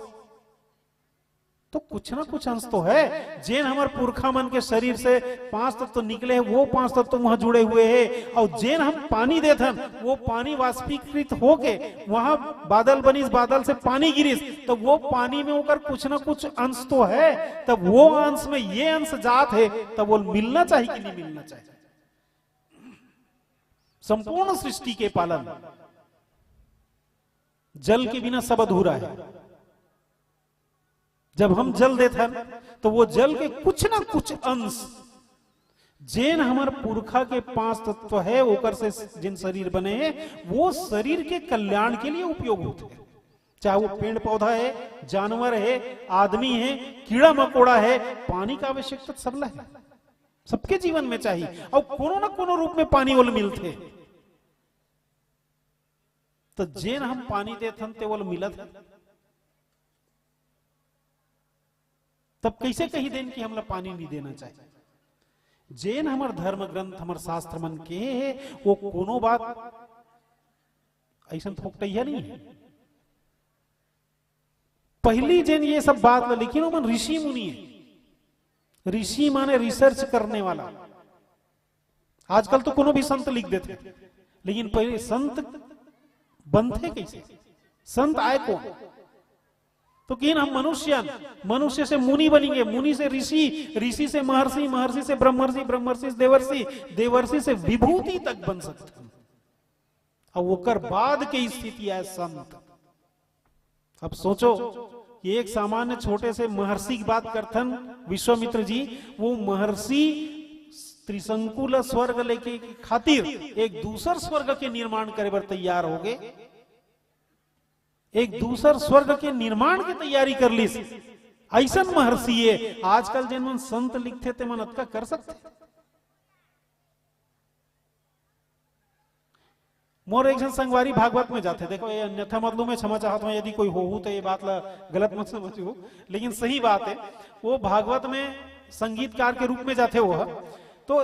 तो कुछ ना कुछ अंश तो है। जेन हमर पुरखा मन के शरीर से पांच तत्व निकले हैं, वो पांच तत्व वहां जुड़े हुए हैं। और जेन हम पानी देथन, वो पानी वाष्पीकृत होके वहां बादल बनिस, बादल से पानी गिरिस, तो वो पानी में ओकर कुछ ना कुछ अंश तो है। तब वो अंश में ये अंश जात है, तब वो मिलना चाहिए कि नहीं मिलना चाहिए? संपूर्ण सृष्टि के पालन, जल के बिना सब अधूरा है। जब हम जल देथन, तो वो जल के कुछ ना कुछ अंश, जेन हमर पुरखा के पांच तत्व है, ओकर से जिन शरीर बने हैं, वो शरीर के कल्याण के लिए उपयोग होते हैं। चाहे वो पेड़ पौधा है, जानवर है, आदमी है, कीड़ा मकोड़ा है, पानी का आवश्यकता सबला है, सबके जीवन में चाहिए। और कोनो ना कोनो रूप में पानी ओल मिलथे। तो जेन हम पानी देथन, ते ओल मिलत है। तब कैसे कही देन कि हमला पानी नहीं देना चाहिए? जेन हमर धर्म ग्रंथ, हमर शास्त्र मन के है, वो कोनो बात ऐसन फोकटैया नहीं है। पहली जेन ये सब बात ला लिखिन, ओमन ऋषि मुनि है। ऋषि माने रिसर्च करने वाला। आजकल तो कोनो भी संत लिख देथे, लेकिन पहले संत बनथे कैसे? संत आए कौन? तो किन हम मनुष्यन, मनुष्य से मुनि बनिगे, मुनि से ऋषि, ऋषि से महर्षि, महर्षि से ब्रह्मर्षि, ब्रह्मर्षि से देवर्षि, देवर्षि से विभूति तक बन सकते हैं। अब ओकर बाद के स्थिति आए संत। अब सोचो कि एक सामान्य छोटे से महर्षि की बात करथन विश्वामित्र जी, वो महर्षि त्रिशंकु ला स्वर्ग लेके खातिर एक दूसर स्वर्ग के निर्माण करे बर तैयार हो गए, एक दूसर स्वर्ग के निर्माण की तैयारी कर लीस। अइसन महर्षि ये। आजकल जेन मन संत लिखथे, ते मन अतका कर सकथे? मोर एक झन संगवारी भागवत में जाथे, देखो, ये अन्यथा मतलब मैं क्षमा चाहत हूँ यदि कोई होहू तो ये बात ला गलत मत समझू, लेकिन सही बात है। वो भागवत में संगीतकार के रूप में जाथे वो ह। तो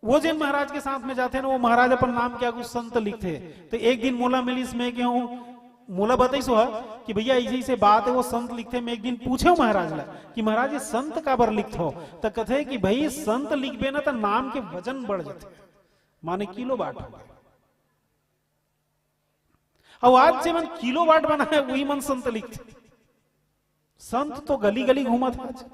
वो जेन महाराज के साथ में जाथे ना, वो महाराज अपन नाम के आगू संत लिखथे। तो एक दिन मोला मिलिस, मैं कहूँ, मोला बताइस वो ह कि भैया, ऐसे ऐसे बात है, वो संत लिखथे। मैं एक दिन पूछे महाराज ला कि महाराज, ये संत काबर लिखथो? तो कथे कि भाई, संत लिखबे ना तो नाम के वजन बढ़ जाथे, माने किलो बाट हो गए। अब आज जे मन किलो बाट बनाए, वही मन संत लिखथे। संत तो गली गली घूमत हे आज,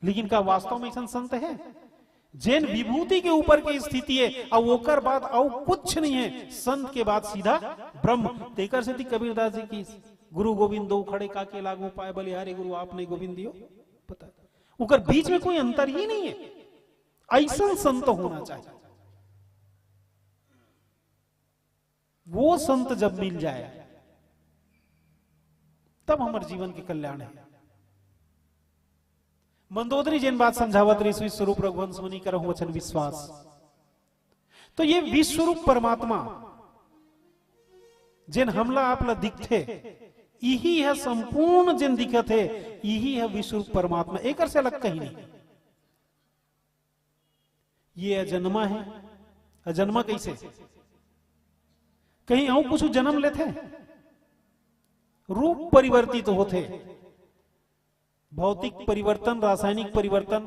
लेकिन का वास्तव में अइसन संत हे? जेन विभूति के ऊपर के स्थिति है, अब ओकर बाद अउ कुछ नहीं है, संत के बाद सीधा ब्रह्म। तेकर सेती कबीरदास जी की, "गुरु गोविंद दो खड़े, काके लागू पाए, बलिहारी गुरु आपने गोविंद दियो।" पता, ओकर बीच में कोई अंतर ही नहीं है। अइसन संत होना चाहिए। वो संत जब मिल जाए, तब हमर जीवन के कल्याण है। मंदोदरी जेन बात समझावत रहिस, विश्व स्वरूप रघुवंश मुनि करहु वचन विश्वास। तो ये विश्व रूप परमात्मा जेन हमला आपला दिखथे, इही है संपूर्ण जेन दिखत है, इही है विश्व रूप परमात्मा, एकर से अलग कहीं नहीं। ये अजन्मा है। अजन्मा कैसे? कहीं अउ कुछ जन्म लेथे? रूप परिवर्तित होथे, भौतिक परिवर्तन, रासायनिक परिवर्तन,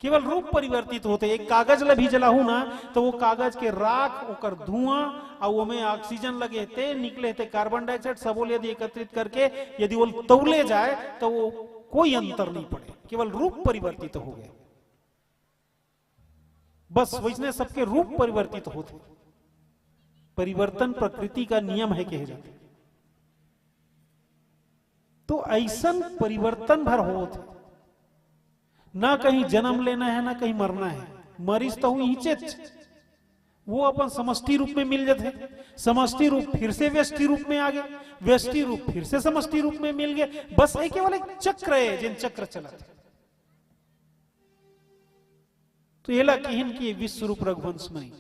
केवल रूप परिवर्तित होथे। एक कागज ला भी जलाहू ना, तो वो कागज के राख, ओकर धुआं, अउ ओमे ऑक्सीजन लगे, ते निकले, ते कार्बन डाइऑक्साइड, सबो ले यदि एकत्रित करके यदि वो तौले जाए, तो वो कोई अंतर नहीं पड़े, केवल रूप परिवर्तित हो गए। बस वैसने सबके रूप परिवर्तित होथे। परिवर्तन प्रकृति का नियम है, कहे जाथे। तो अइसन परिवर्तन भर होत हे। ना कहीं जन्म लेना है, ना कहीं मरना है। मरिस तो हुई चेच, वो अपन समष्टि रूप में मिल जाथे, समष्टि रूप फिर से व्यष्टि रूप में आ गए, व्यष्टि रूप फिर से समष्टि रूप में मिल गए। बस ये केवल एक चक्र है, जेन चक्र चलत हे। तो एला किहिन कि ये विश्व रूप रघुवंश मुनि।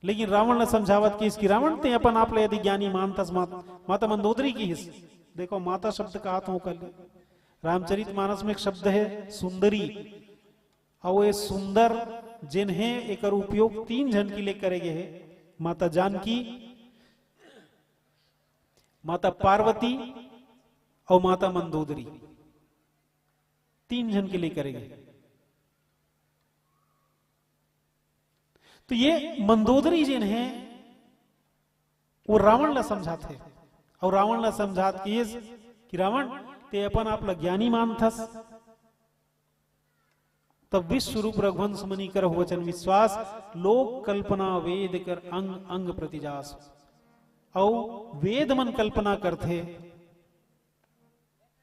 लेकिन रावण ला समझावत किहिस कि रावण, ते अपन आप ला यदि ज्ञानी मानथस, मात-, माता मंदोदरी किहिस। देखो, माता शब्द का हाथ हो कर ले। रामचरित मानस में एक शब्द है सुंदरी, अउ ये सुंदर जेन हे, एकर उपयोग तीन झन के लिए करे गए हे, माता जानकी, माता पार्वती अउ माता मंदोदरी, तीन झन के लिए करे गए। तो ये मंदोदरी जेन हे, वो रावण ला समझाथे, अउ रावण ला समझात किहिस कि रावण, ते अपन आप ला ज्ञानी मानथस, तब विश्व रूप रघुवंश मुनि करहु वचन विश्वास, लोक कल्पना वेद कर अंग अंग प्रति जास। अउ वेद मन कल्पना करथे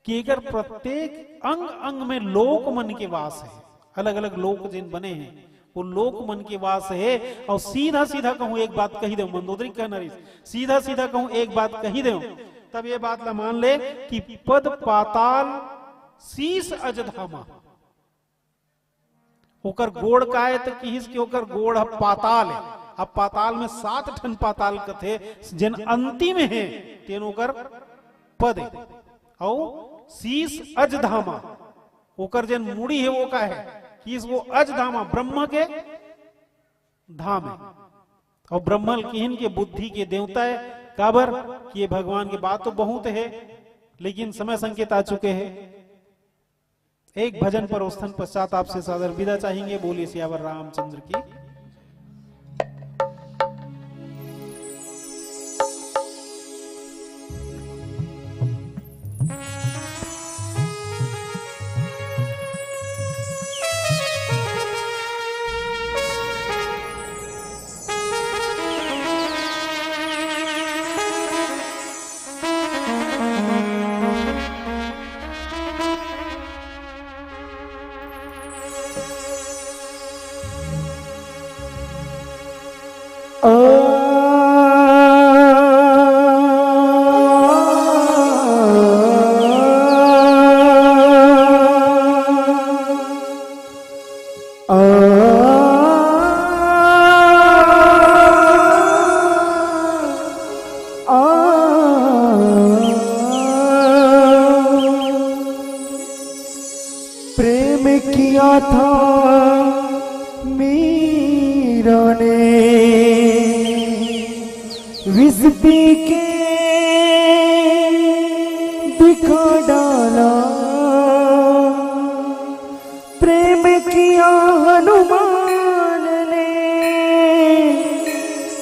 कि एकर प्रत्येक अंग अंग में लोक मन के वास है, अलग अलग लोक जेन बने हैं, वो लोक मन के वास है। अउ सीधा सीधा कहूं एक बात कही देव, मंदोदरी कहना रहिस, सीधा सीधा कहूं एक बात कही देव, तब ये बात ला मान ले कि पद पाताल शीश अज धामा। ओकर गोड़ काय, त किहिस कि ओकर गोड़ ह पाताल है। अब पाताल में सात ठन पाताल कथे, जेन अंतिम है, तेन ओकर पद है। अउ शीश अज धामा, ओकर जेन मुड़ी है, वो का है? किहिस वो अज धामा, ब्रह्म के धाम है। अउ ब्रह्म ल किहिन के बुद्धि के देवता है। काबर कि ये भगवान के बात तो बहुत है, लेकिन समय संकेत आ चुके हैं। एक भजन पर उस पश्चात आपसे सादर विदा चाहेंगे। बोलिए सियावर रामचंद्र की। विष पी के दिखा डाला, प्रेम किया हनुमान ने,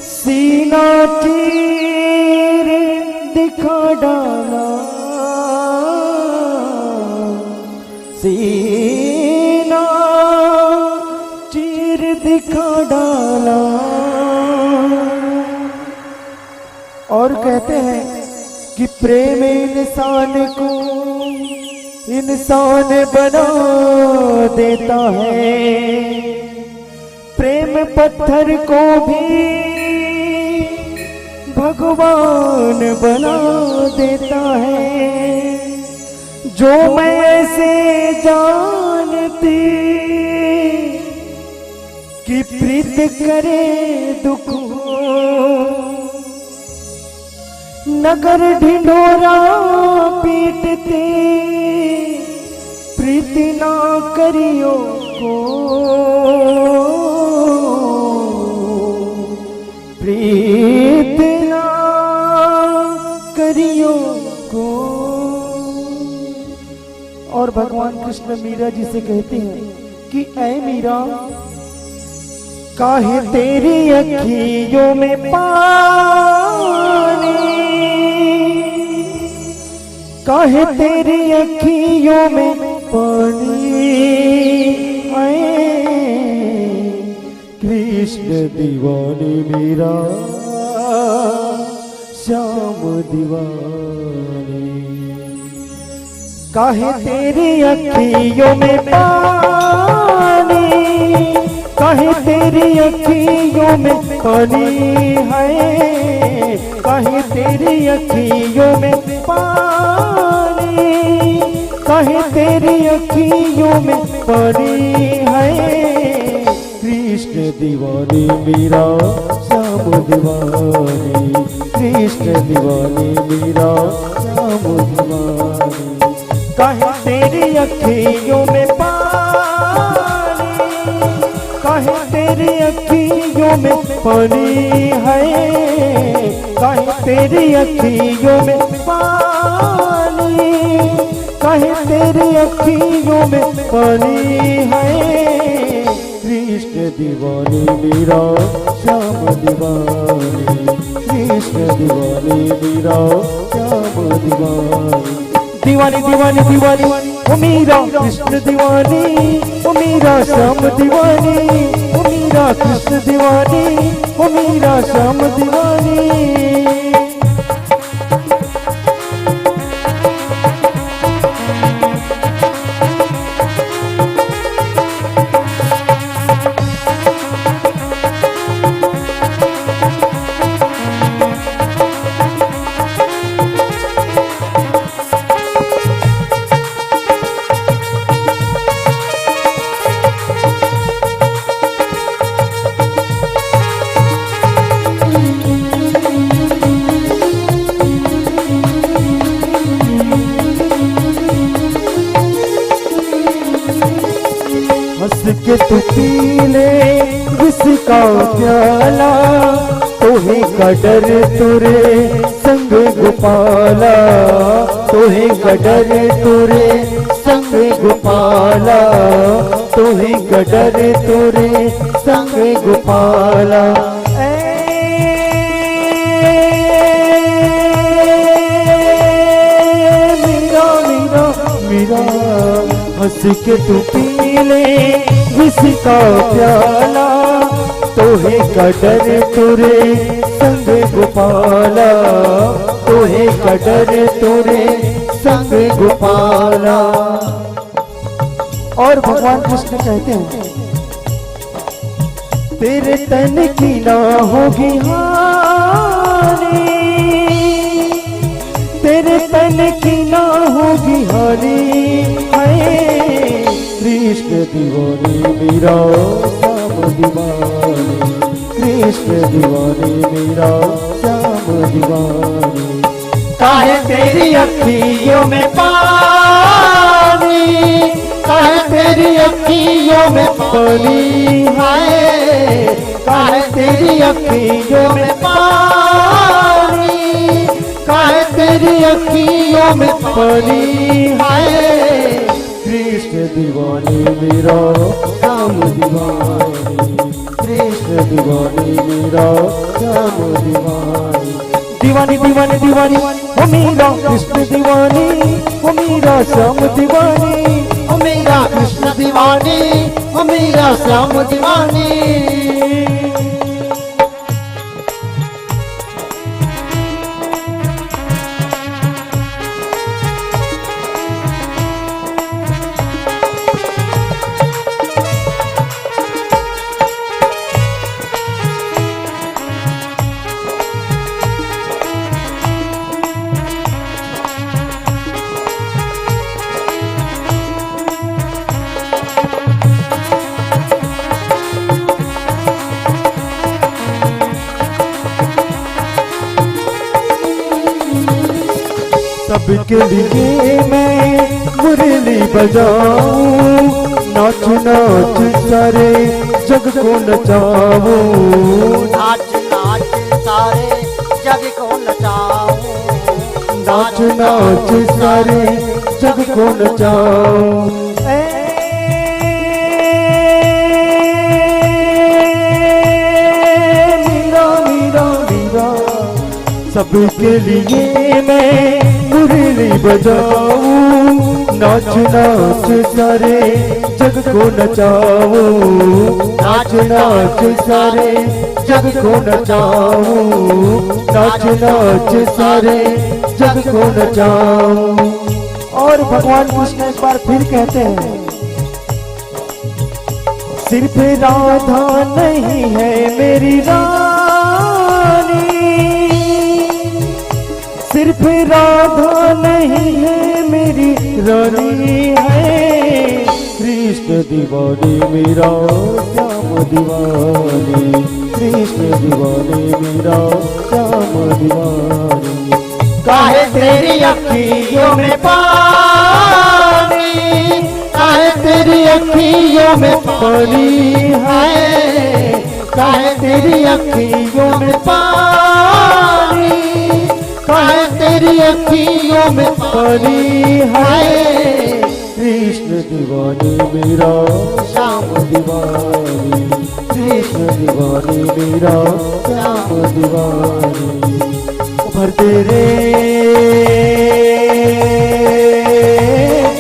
सीना चीर दिखा डाला, सीना चीर दिखा डाला। और कहते हैं कि प्रेम इंसान को इंसान बना देता है, प्रेम पत्थर को भी भगवान बना देता है। जो मैं ऐसे जानती कि प्रीत करे दुख हो, नगर ढिंढोरा पीटते प्रीत ना करियो को, प्रीत ना करियो को। और भगवान कृष्ण मीरा जी से कहते हैं कि ऐ मीरा, काहे तेरी अखियों में पानी, काहे तेरी अखियों में पानी है। कृष्ण दीवानी मीरा, श्याम दीवानी। काहे तेरी अखियों में पानी, काहे तेरी अखियों में पानी है, काहे तेरी अखियों में पानी, काहे तेरी अखियों में पानी है। कृष्ण दीवानी मीरा, श्याम दीवानी। कृष्ण दीवानी मीरा, श्याम दीवानी। काहे तेरी अखियों में पानी, काहे तेरी अखियों में पानी है, काहे तेरी अखियों में पानी, काहे तेरी अखियों में पानी है। कृष्ण दीवानी मीरा, श्याम दीवानी। कृष्ण दीवानी मीरा, श्याम दीवानी। दीवानी दीवानी दीवानी, ओ मीरा कृष्ण दीवानी, ओ मीरा श्याम दीवानी, ओ मीरा कृष्ण दीवानी, ओ मीरा श्याम दीवानी। हंस के तू पी ले विष का प्याला, तोहे का डर तोरे संग गोपाला, तोहे का डर तोरे संग गोपाला, तोहे का डर तोरे संग गोपाला। ए मीरा, मीरा, मीरा, हंस के तू पी ले विष का प्याला, तोहे का डर तोरे संग गोपाला, तोहे का डर तोरे संग गोपाला। और भगवान कृष्ण कहते हैं, तेरे तन की ना होगी हानि, तेरे तन की ना होगी हानि। हाय कृष्ण दीवानी मीरा, श्याम दीवानी। कृष्ण दीवानी मीरा, श्याम दीवानी। काहे तेरी अखियों में पानी, काहे तेरी अखियों में पानी है, काहे तेरी अखियों में पानी। अखियों में पानी है। कृष्ण दीवानी मेरा, श्याम दीवानी। कृष्ण दीवानी मेरा, श्याम दीवानी। दीवानी, दीवानी, दीवानी, ओ मेरा कृष्ण दीवानी, ओ मेरा श्याम दीवानी। ओ मेरा कृष्ण दीवानी, ओ मेरा श्याम दीवानी। सबके लिए मैं मुरली बजाऊं, नाच नाच सारे जग को नचाऊं। नाच नाच सारे जग को नचाऊं। नाच नाच सारे जग को नचाऊं। ए मीरा, मीरा, मीरा। सबके लिए मैं मुरली बजाऊं, नाच नाच सारे जग को नचाऊं। नाच नाच सारे जग को नचाऊं, नाच नाच सारे जग को नचाऊं। और भगवान कृष्ण एक बार फिर कहते हैं, सिर्फ राधा नहीं है मेरी रानी, सिर्फ राधा नहीं है मेरी रानी है। कृष्ण दीवानी मेरा, श्याम दीवानी। कृष्ण दीवानी मेरा, श्याम दीवानी। काहे तेरी अखियों में पानी, काहे तेरी अखियों में पानी है, काहे तेरी अखियों में पानी, काहे तेरी अखियों में पानी है। कृष्ण दीवानी मेरा, श्याम दीवानी। कृष्ण दीवानी मेरा, श्याम दीवानी। भर दे रे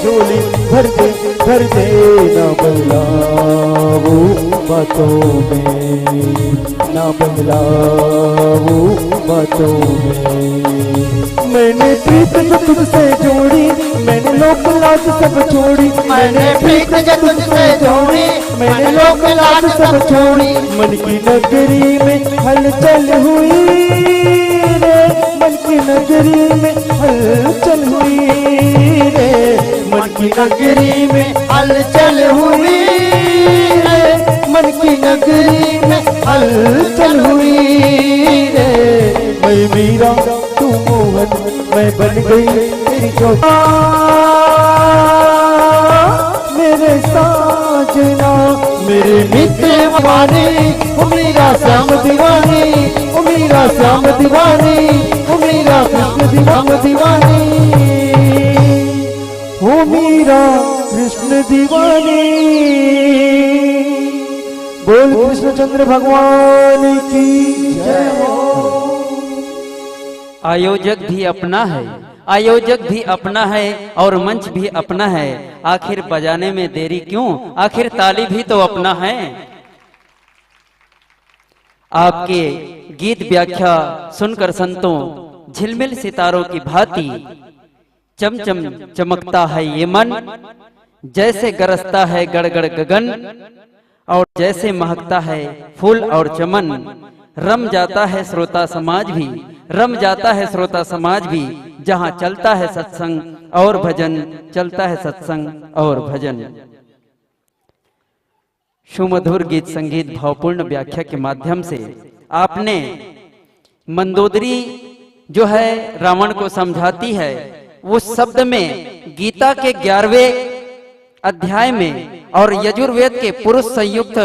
झोली, भर दे, भर दे ना बहलाओ बातों में, ना बहलाओ बातों में। मैंने प्रीत जो तुझसे जोड़ी, मैंने लोक लाज सब छोड़ी। मैंने प्रीत जो तुझसे जोड़ी, मैंने लोक लाज सब छोड़ी। मन की नगरी में हलचल हुई रे, मन की नगरी में हलचल हुई रे, मन की नगरी में हलचल हुई रे, मन की नगरी में हलचल हुई रे। मैं मीरा, तू मोहन, मैं बन गई तेरी चौकी। मेरे साजना, मेरे मित्र दीवानी, ओ मेरा श्याम दीवानी, ओ मेरा श्याम दीवानी, ओ मेरा कृष्ण दीवान दीवानी, ओ मेरा कृष्ण दीवानी। बोल कृष्णचंद्र भगवान की जय हो। आयोजक भी अपना है, आयोजक भी अपना है और मंच भी अपना है। आखिर बजाने में देरी क्यों, आखिर ताली भी तो अपना है। आपके गीत व्याख्या सुनकर संतों, झिलमिल सितारों की भांति चमचम चमकता है ये मन, जैसे गरजता है गड़गड़ गगन और जैसे महकता है फूल और चमन। रम जाता है श्रोता समाज भी, रम जाता है श्रोता समाज भी, जहां चलता है सत्संग और भजन, चलता है सत्संग और भजन। सुमधुर गीत संगीत भावपूर्ण व्याख्या के माध्यम से आपने मंदोदरी जो है रावण को समझाती है, उस शब्द में गीता के ग्यारहवें अध्याय में और यजुर्वेद के पुरुष संयुक्त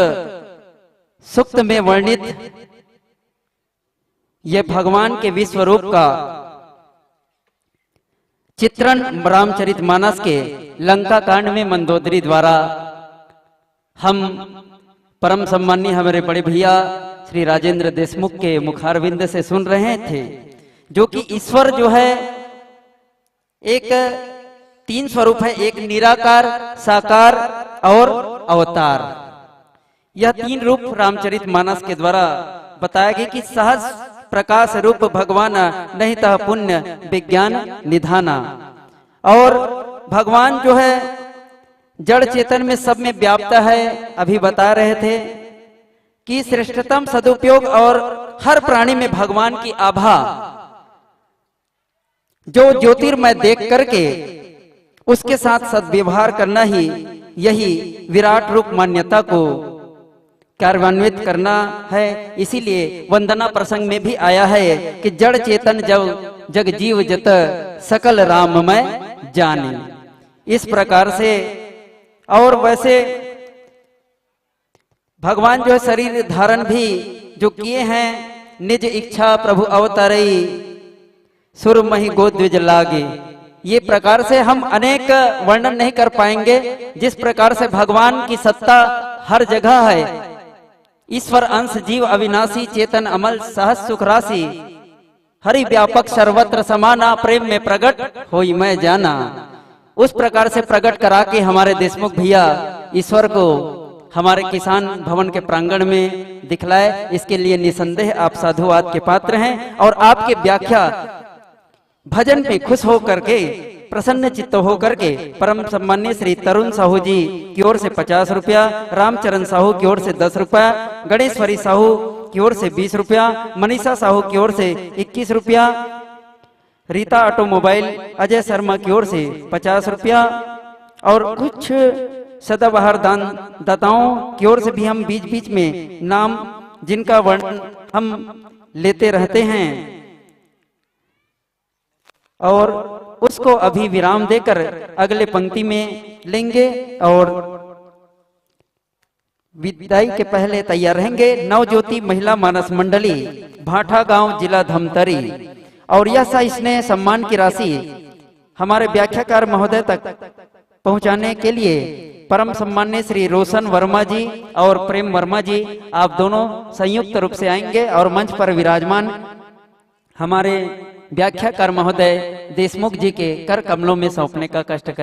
सूक्त में वर्णित ये भगवान के विश्व रूप का चित्रण रामचरित मानस के लंका कांड में मंदोदरी द्वारा हम परम सम्मानी हमारे बड़े भैया श्री राजेंद्र देशमुख के मुखारविंद से सुन रहे थे, जो कि ईश्वर जो है एक तीन स्वरूप है, एक निराकार, साकार और अवतार। यह तीन रूप रामचरित मानस के द्वारा बताया गया कि सहज प्रकाश रूप भगवान, नहीं तह पुण्य विज्ञान निधाना। और भगवान जो है जड़ चेतन में सब में व्याप्त है। अभी बता रहे थे कि श्रेष्ठतम सदुपयोग और हर प्राणी में भगवान की आभा, जो ज्योतिर्मय देख करके उसके साथ सद्व्यवहार करना ही यही विराट रूप मान्यता को कार्यान्वित करना है। इसीलिए वंदना प्रसंग में भी आया है कि जड़ चेतन जब जग जीव जत सकल राम मैं जाने। इस प्रकार से और वैसे भगवान जो है शरीर धारण भी जो किए हैं, निज इच्छा प्रभु अवतरई सुर मही गो द्विज लागे। ये प्रकार से हम अनेक वर्णन नहीं कर पाएंगे। जिस प्रकार से भगवान की सत्ता हर जगह है, ईश्वर अंश जीव अविनाशी चेतन अमल सहज सुख राशि, हरि व्यापक सर्वत्र समाना प्रेम में प्रगट होई मैं जाना। उस प्रकार से प्रगट करा के हमारे देशमुख भैया ईश्वर को हमारे किसान भवन के प्रांगण में दिखलाए, इसके लिए निसंदेह आप साधुवाद के पात्र हैं। और आपके व्याख्या भजन में खुश होकर के, प्रसन्न चित्त होकर के परम सम्मान्य श्री तरुण साहू जी की ओर से पचास रुपया, रामचरण साहू की ओर से दस रुपया, गणेश्वरी साहू की ओर से बीस रुपया, मनीषा साहू की ओर से इक्कीस रुपया, रीता ऑटोमोबाइल अजय शर्मा की ओर से पचास रुपया और कुछ सदाबहार दान दाताओं की ओर से भी हम बीच बीच में नाम जिनका वर्णन हम लेते रहते हैं और उसको अभी विराम देकर अगले पंक्ति में लेंगे और विदाई के पहले तैयार रहेंगे नवज्योति महिला मानस मंडली, भाठा गांव, जिला धमतरी। और यह सस्नेह सम्मान की राशि हमारे व्याख्याकार महोदय तक पहुंचाने के लिए परम सम्मान्य श्री रोशन वर्मा जी और प्रेम वर्मा जी, आप दोनों संयुक्त रूप से आएंगे और मंच पर विराजमान हमारे व्याख्याकार महोदय देशमुख जी के कर कमलों में सौंपने का कष्ट करें।